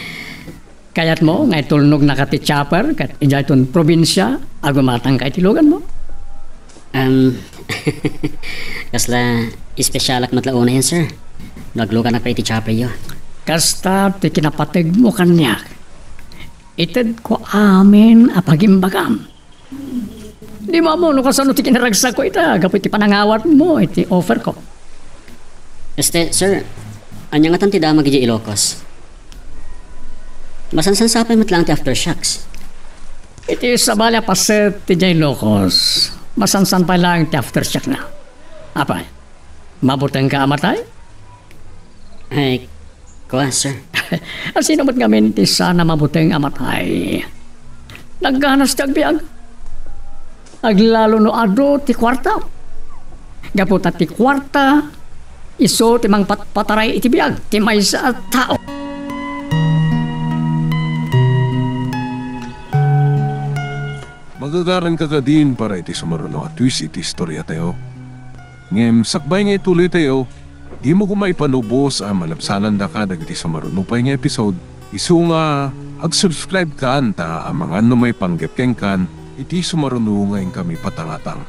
kayatmo nga itulnognaka ti chopper ket idiayton probinsia, agumatangka iti luganmo? Um, kasla espesyalak met la unayen, sir, no agluganak pay iti chopperyo. Kasta ti kinapategmo kaniak. Itedko amin a pagimbagam. Di mo ammo no kasano ti kinaragsakko ita gapu iti panangawatmo iti offerko. Este, sir, ania ngatan ti damag idiay Ilocos? Masansansapay met laeng ti aftershocks. Iti sabali a paset ti diay Ilocos, masansan pay laeng ti aftershockna. Apay, mabutengka a matay? Ay, kua, sir. Asino met ngamin ti saan a mabuteng a matay? Nagganas ti agbiag. Aglalo no adu ti kuarta. Gapu ta ti kuarta, isu ti mangpatpataray iti biag ti maysa a tao. Magagaranka kadin para iti sumaruno a twist iti istoriatayo. Ngem sakbay nga ituloytayo, dimo koma ipanubos a malabsanandaka dagiti sumaruno pay nga episode, isu nga ag-subscribe kan ta amangan no maipanggep kenkan iti sumaruno nga inkami patangatang.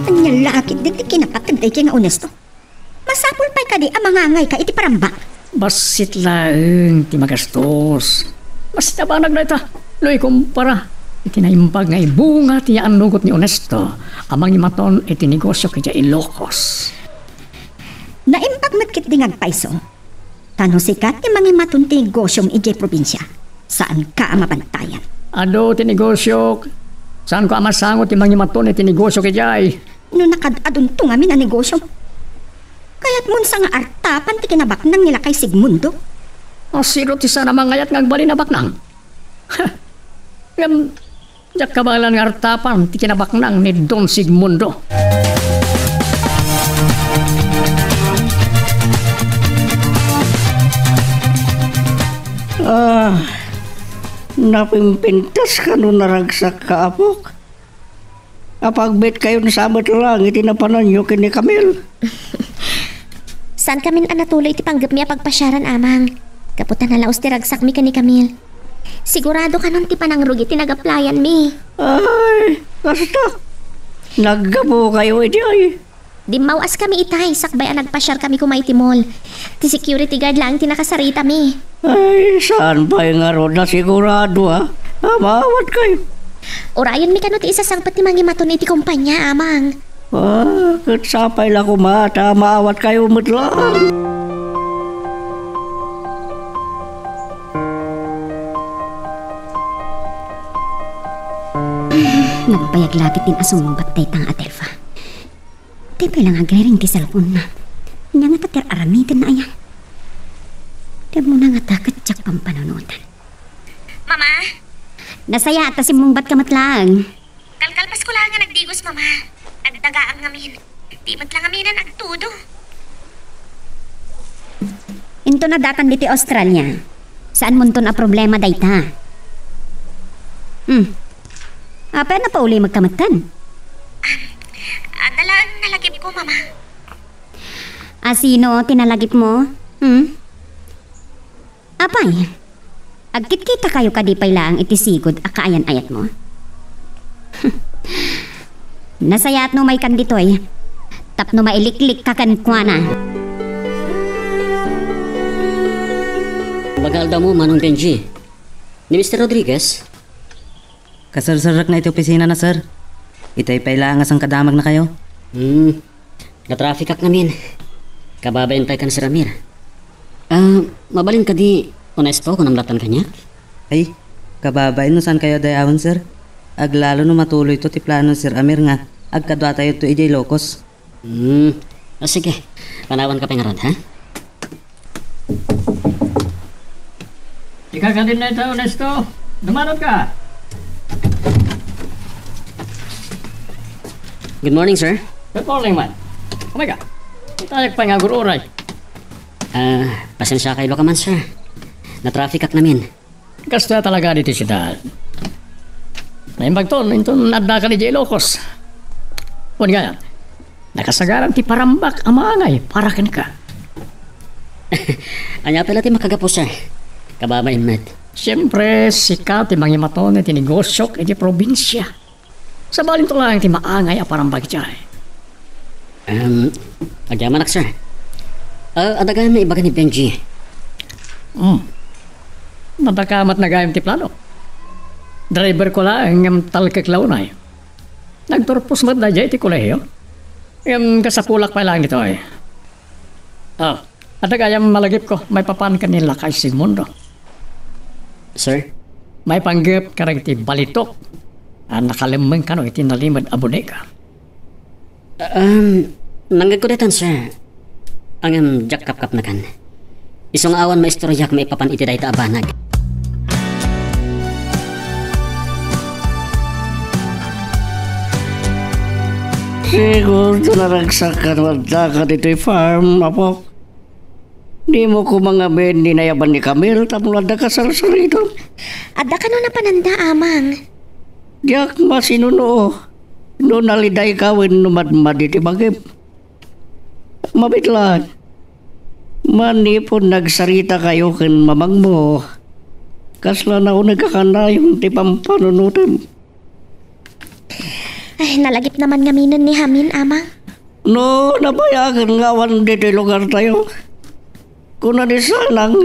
Ania la ketdi ti kinapateg daytoy nga Onesto? Masapul pay kadi a mangangayka iti parambak? Bassit laeng ti magastos. Bassit a banag dayta no ikumpara iti naimbag nga ibunga ti yaannugot ni Onesto a mangimaton iti negosio idiay Ilocos. Naimbag met ketdi nga agpayso. Ta no sika ti mangimaton ti negosiom idiay probinsia, saanka a mabantayan. Adu ti negosiok. Saanko a masango ti mangimaton iti negosiok idiay. No nakad-adunto ngamin a negosiom, kayatmon sa nga artapan ti kinabaknang ni Lakay Sigmundo? Asino ti saan a mangayat nga agbalin a baknang? Ngem, diak kabaelan nga artapan ti kinabaknang ni Don Sigmundo. Ah, napimpintas kano naragsak ka, apok? Apagbetkayon sa met lang iti napananyo ken ni Camille. Saan kamin a natuloy iti panggepmi a pagpasiaran, Amang. Gapu ta nalaos ti ragsakmi ken ni Camille. Sigurado kanon ti panangrugi ti nagaplayanmi. Ay, kasta. Naggapukayo idiay. Dimmaw-askami itay, sakbay a nagpasiarkami koma iti mall. Ti security guard laeng ti nakasaritami. Ay, saan pay ngarud a sigurado, a? A, maawatkayo. Urayenmi kano ti isasangpet ti mangimaton iti kompania, Amang. Ah, ket sapay la koma ta maawatkayo met laeng. Nagbayag la ketdin a sumungbat dayta nga Adelfa. Tay pay la nga agriring ti cellphone-na. Ania ngata ti ar-aramidenna aya? Ti ammona ngata ket diak pampanunotan. Mama? Nasayaat ta simmungbatka met laeng. Kalkalpasko laeng nga nagdigos, Mama. Nagdagaang ngamin. Di met la ngaminen agtudo. Inton addakam ditoy Australia, saanmonton a problema dayta. Hmm. Apay a napauli met ka metten? Ah, adda laeng nalagipko, Mama. Asino ti nalagipmo? Hmm? Apay, agkitkitakayo kadi pay laeng iti sigud a kaayan-ayatmo? Nasayaat no umaykan ditoy tapno mailiklikka kenkuana. Mabaga aldaw mo, Manong Benji. Ni Mister Rodriguez? Kaserserrekna iti opisinana, sir. Itay pay laeng a sangkadamagnakayo. Hmm. Natrafikak ngamin. Kababain pay kan Sir Amir. Ah, mabalin kadi, Onesto, kunam latta kaniak? Ay, kababain no saankayo a dayawen, sir. Aglalo no matuloyto ti plano ni Sir Amir nga agkaduatayoto idiay Ilocos. Hmm. Ah, sige. Panawanka pay ngarud, ha? Ika kadin dayta, Onesto. Dumanotka. Good morning, sir. Good morning, man. Umayka. Itayak pay nga agur-uray. Ah, pasensiaka, iluka man, sir. Natrafikak ngamin. Kastoy talaga ditoy siudad. Naimbagton, inton addaka idiay Ilocos. Wen gayam, nakasagaran ti parambak a maangay para kenka. Ania pay la ti makagapu, sir? Kababain met. Siempre, sika ti mangimaton iti negosiok iti probinsia. Sabalinto laeng ti maangay a parambak idiay. Em, agyamanak, sir. Ah, adda gayam nga ibaga ni Benji. Hmm. Nadakamat na gayam ti plano. Driver ko laeng ngem talkek la unay. Nagturpos met daydiay iti kolehio. Ngem kasapulak pay laeng ditoy. Ah, adda gayam malagipko maipapan ken ni Lakay Sigmundo. Sir? Maipanggep kadagiti balitok a nakalemmeng kano iti nalimed a bodega. Um, nangngegko daytan, sir. Ngem diak kapkapnekan. Isu nga awan maistoryak maipapan iti dayta a banag. Siguro ta naragsak kano addaka ditoy farm, apok. Dimo koma ngamin ni nayaban ni Camille tapno adda kasarsaritam. Adda kano napananda, Amang? Diak masinuno no nalidayka wenno madmadi ti bagim. Mabiit laeng. Manipud nagsaritakayo ken mamangmo, kasla nauneg a kanayon ti pampanunotem. Ay, nalagipna man ngaminen ni Hamin, Amang. No nabayagen nga awan ditoy lugartayo, kuna ni Sanang,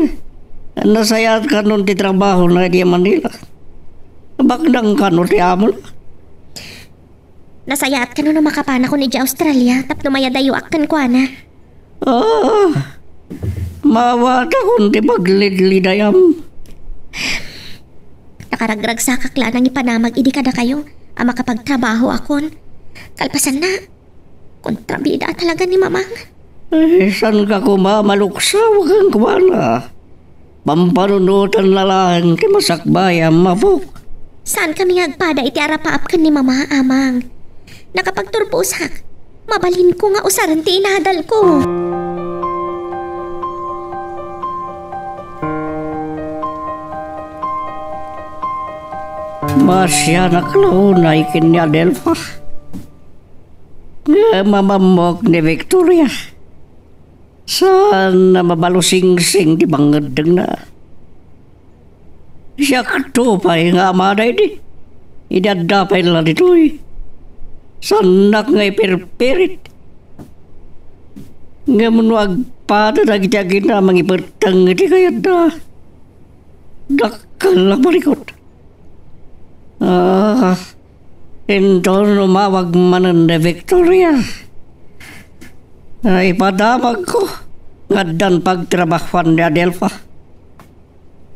nasayaat kanon ti trabahona idiay Manila. Baknang kano ti amona. Nasayaat kano no makapanakon idiay Australia tapno mayadayoak kenkuana. Ah, maawatakon ti paglidlidayam. Nakaragragsakak la a nangipanamag idi kadakayo a makapagtrabahoakon. Kalpasanna, kontrabida talaga ni Mamang. Ay, saanka koma maluksaw kenkuana? Pampanunotenna laeng ti masakbayam, apok. Saankami nga agpada iti arapaap ken ni Mama, Amang. Nakapagturposak. Mabalinko nga usaren ti inadalko. Maasianak la unay ken ni Adelfa. Ngem amammok ni Victoria. Saan a mabalusingsing ti pangngeddengna. Siakto pay nga amada idi. Idi adda pay la ditoy. Saannak nga ipirpirit. Ngem no agpada dagiti agina a mangipetteng iti kayatda, dakkel a malikut. Ah, inton umawag manen ni Victoria, ay, ipadamagko nga addan pagtrabahoan ni Adelfa.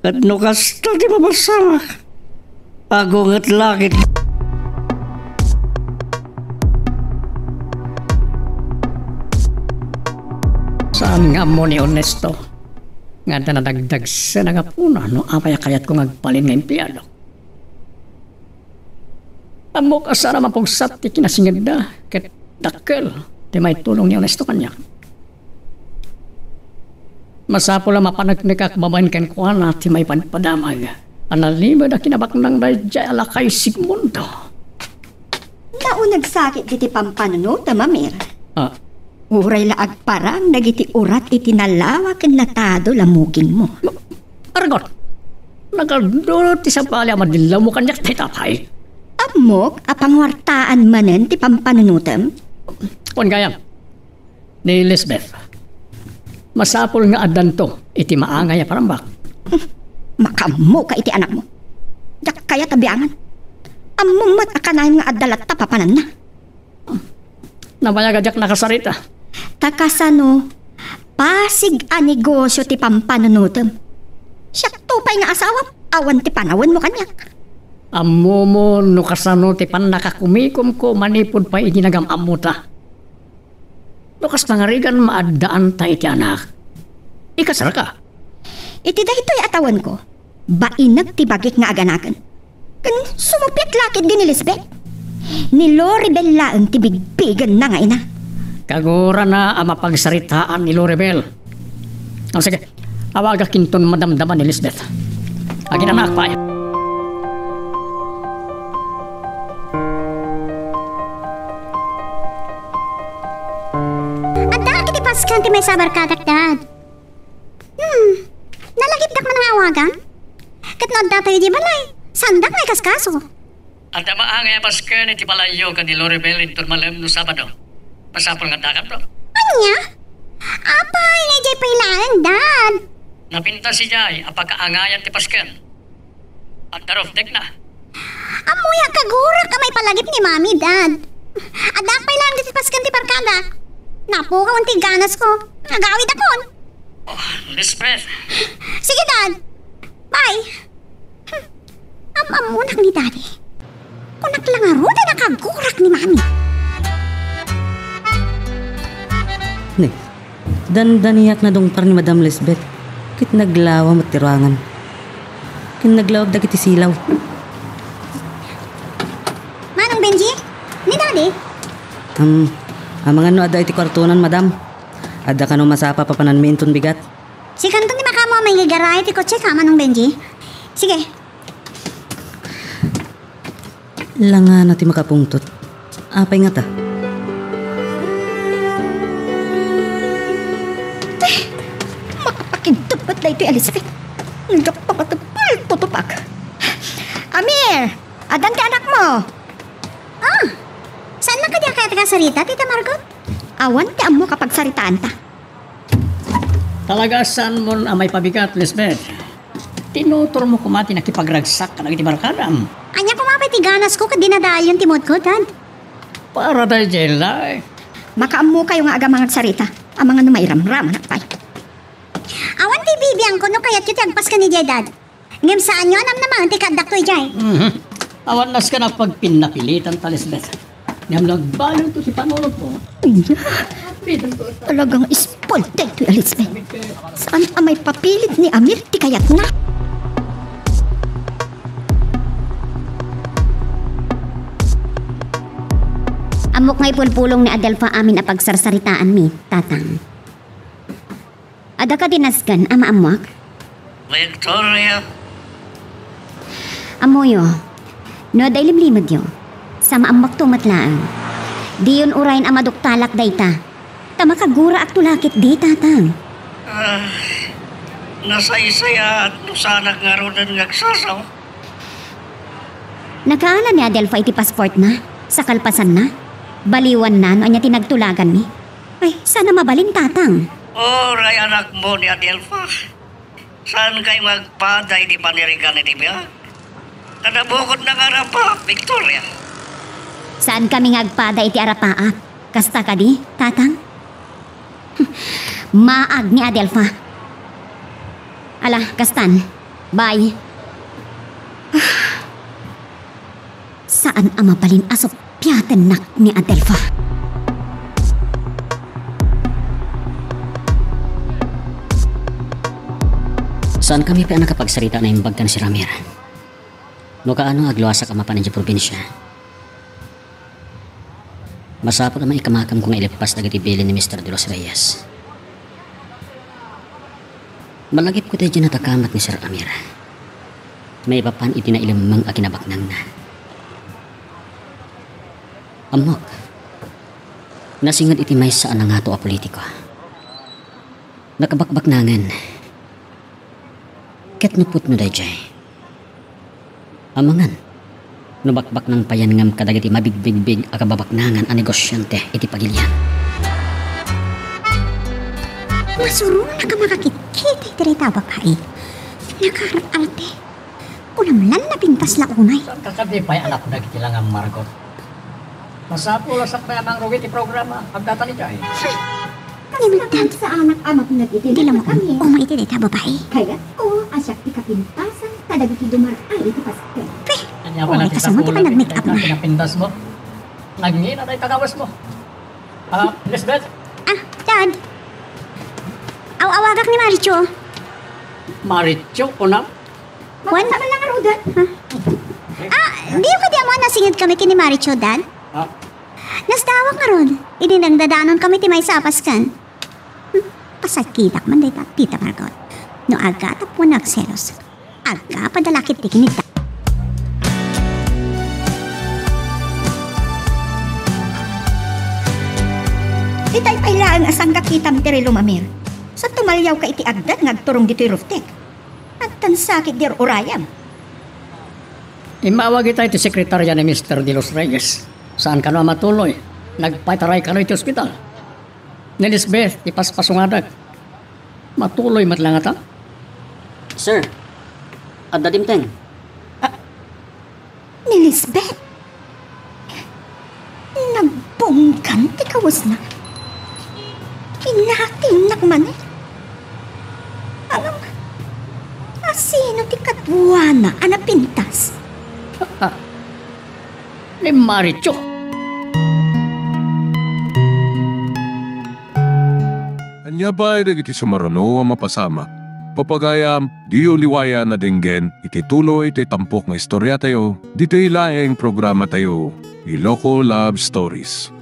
Ket no kasta ti mapasamak, agunget la ket. Saan nga ammo ni Ernesto nga adda nadagdagsen a gapuna no apay a kayatko nga agbalin nga empleado? Ammok a saan a mapugsat ti kinasingedda ket dakkel ti maitulong ni Ernesto kaniak. Masapul a mapaneknekak babaen kenkuana ti maipadpadamag a nalimed a kinabaknang daydiay a lakay Sigmundo. Nauneg sakit diti pampanunotem, Amir. Ah. Uray la agparang dagiti urat iti nalawa ken natadol a mugingmo. Argot, nagadu ti sabali a madillawmo kaniak dayta pay. Ammok a panguartaan manen ti pampanunotem. Kuan gayam, ni Lisbeth, masapul nga addanto iti maangay a parambak. Makaammoka iti anakmo. Diak kayat a biangan. Ammom met a kanayon nga adda latta papananna. Nabayag a diak nakasarita. Ta kasano, pasig a negosio ti pampanunotem. Siakto pay nga asawam, awan ti panawenmo kaniak. Ammomo no kasano ti pannakakumikomko manipud pay idi nagam-ammota. No kas pangarigan, maaddaanta iti anak. Ikasarka. Iti daytoy a tawenko, bainek ti bagik nga aganaken. Ken sumuppiat la ketdi ni Lisbeth. Ni Loribel laeng ti bigbigenna nga ina. Kagurana a mapagsaritaan ni Loribel. O, sige, awagak inton madamdama ni Lisbeth. Aginanaak pay. Adda ket ti paskan ti maysa a barkadak, Dad. Hmm, nalagipdak man nga awagan? Ket no adda tayo di balay, saandak nga ikaskaso? Adda maangay a pasken iti balayyo ken ni Loribel inton malem no Sabado. Masapul nga addakamto. Ania? Apay nga idiay pay laeng, Dad? Napintas idiay a pakaangayan ti pasken. Adda roof deck na. Ammoyo a kagurak a maipalagip ni Mami, Dad. Adda pay laeng ditoy pasken ti barkada. Napukaw ti ganasko. Agawidakon. Oh, Lisbeth. Sige, Dad. Bye. Hmm. Am-ammonak ni Daddy. Kunak la ngarud a nakagurak ni Mami. Ne, dandaniak nadungpar ni Madam Lisbeth. Ket naglawa met ti ruangan. Ket naglawag dagiti silaw. Manong Benji? Ni Daddy? Um, amangan no adda iti kuartonan, Madam. Adda kano masapa papananmi inton bigat? Sikanto ti makaammo a mangigara iti kotseka, Manong Benji. Sige. Langana ti makapungtot. Apay ngata? Makapakindep met daytoy a Lisbeth. Ngem gapu nga tagpaltutupak. Amir, addan ti anakmo. Ah, saan man kadi a kayat nga sarita, Tita Margot? Awan ti ammo a pagsaritaanta. Talaga, saanmon a maipabigat, Lisbeth. Tinutormo koma ti nakipagragsak kadagiti barkadam. Ania koma pay ti ganasko ket dinadaalion ti moodko, Dad? Para daydiay la. Makaammokayo nga agama nga agsarita. Amangan no mairamramanak pay. Awan ti bibiangko no kayatyo ti agpasken idiay, Dad. Ngem saanyo a namnamaen ti kaaddakto idiay. Mhm. Awan nasken a pagpinnapilitan ta, Lisbeth. Ngem no agbalin to ti panunotmo. Talagang ispol daytoy a Lisbeth. Saan a maipapilit ni Amir ti kayatna? Ammok nga ipulpulong ni Adelfa amin a pagsarsaritaanmi, Tatang. Adda kadi nasken a maammoak? Victoria. Ammoyo, no adda ilimlimedyo, sa maammoakto met laeng. Diyon urayen a maduktalak dayta. Ta makaguraakto la ketdi, Tatang. Ah, nasaysayaat no saanak ngaruden nga agsasaw. Nakaala ni Adelfa iti passportna, sa kalpasanna. Baliwanna no ania ti nagtulaganmi. Ay, saan a mabalin, Tatang. Uray anakmo ni Adelfa. Saankay nga agpada iti panirigan iti biag? Kada bukodna nga arapaak, Victoria. Saankami nga agpada iti arapaak. Kasta kadi, Tatang? Maag ni Adelfa. Ala, kastan. Bye. Saan a mabalin a suppiatennak ni Adelfa. Saankami pay a nakapagsarita a naimbag ken Sir Amir. No kaano nga agluasak a mapan idiay probinsia, masapul a maikamakamko nga ileppas dagiti bilin ni Mister De Los Reyes. Malagipko daydiay natakamat ni Sir Amir. Maipapan iti nailemmeng a kinabaknangna. Ammok, nasinged iti maysa a nangato a politiko. Nakabakbaknangen. Ket no pudno daydiay, amangan no bakbaknang payen ngem kadagiti mabigbigbig a kababaknangan a negosiante iti pagilian. Masuronak a makakitkita iti dayta a babai. Nakaar-arte. Kunam lan napintas la unay. Saan ka kadi pay anak dagiti langam, Margot? Masapul a sakbay a mangrugi ti programa. Agdatan idiay. Ngem, Dad, saanak a mapnag iti di la maun-uma iti dayta a babai. Kayatko a siak ti kapintasan kadagiti dumar-ay iti pasken. Pe, ania pala ti kasano ti panag-make up na? Pinapintas mo? Nagngina dayta gawas mo. Ah, Lisbeth? Ah, Dad. Aw-awagak ni Maricho. Maricho, kunam? Wen? Makita man lang arudan. Ha? Ah, diyo kadi ammo a nasingedkami ken ni Maricho, Dad? Ah? Nasdawak ngarud, idi nagdadanon kami ti maysa a pasken. Hmm, pasakitak man dayta, Tita Margot. No agatapuan a agselos, agapa da la ketdi ken ni Dad. Itay pay laeng a sangkakitam ti rilum, Amir. Sa tumaliawka iti agdan nga agturong ditoy roof deck. Agtansakit di ur-urayam. Immawag itay ti sekretaria ni Mister De Los Reyes. Saan kano a matuloy? Nagpataray kano iti ospital. Ni Lisbeth, ti paspasungada. Matuloy met la ngata? Sir, adda dimteng. Ni Lisbeth. Nagbunggan ti kawesna. Inatimnak manen. Ngem, asino ti kaduana a napintas? Ah, ni Maricho. Ania pay dagiti sumaruno a mapasamak? Papagayam, diyo liwayan a denggen iti tuloy ti tampok nga istoriatayo, ditoy laeng programatayo, Iloko Love Stories.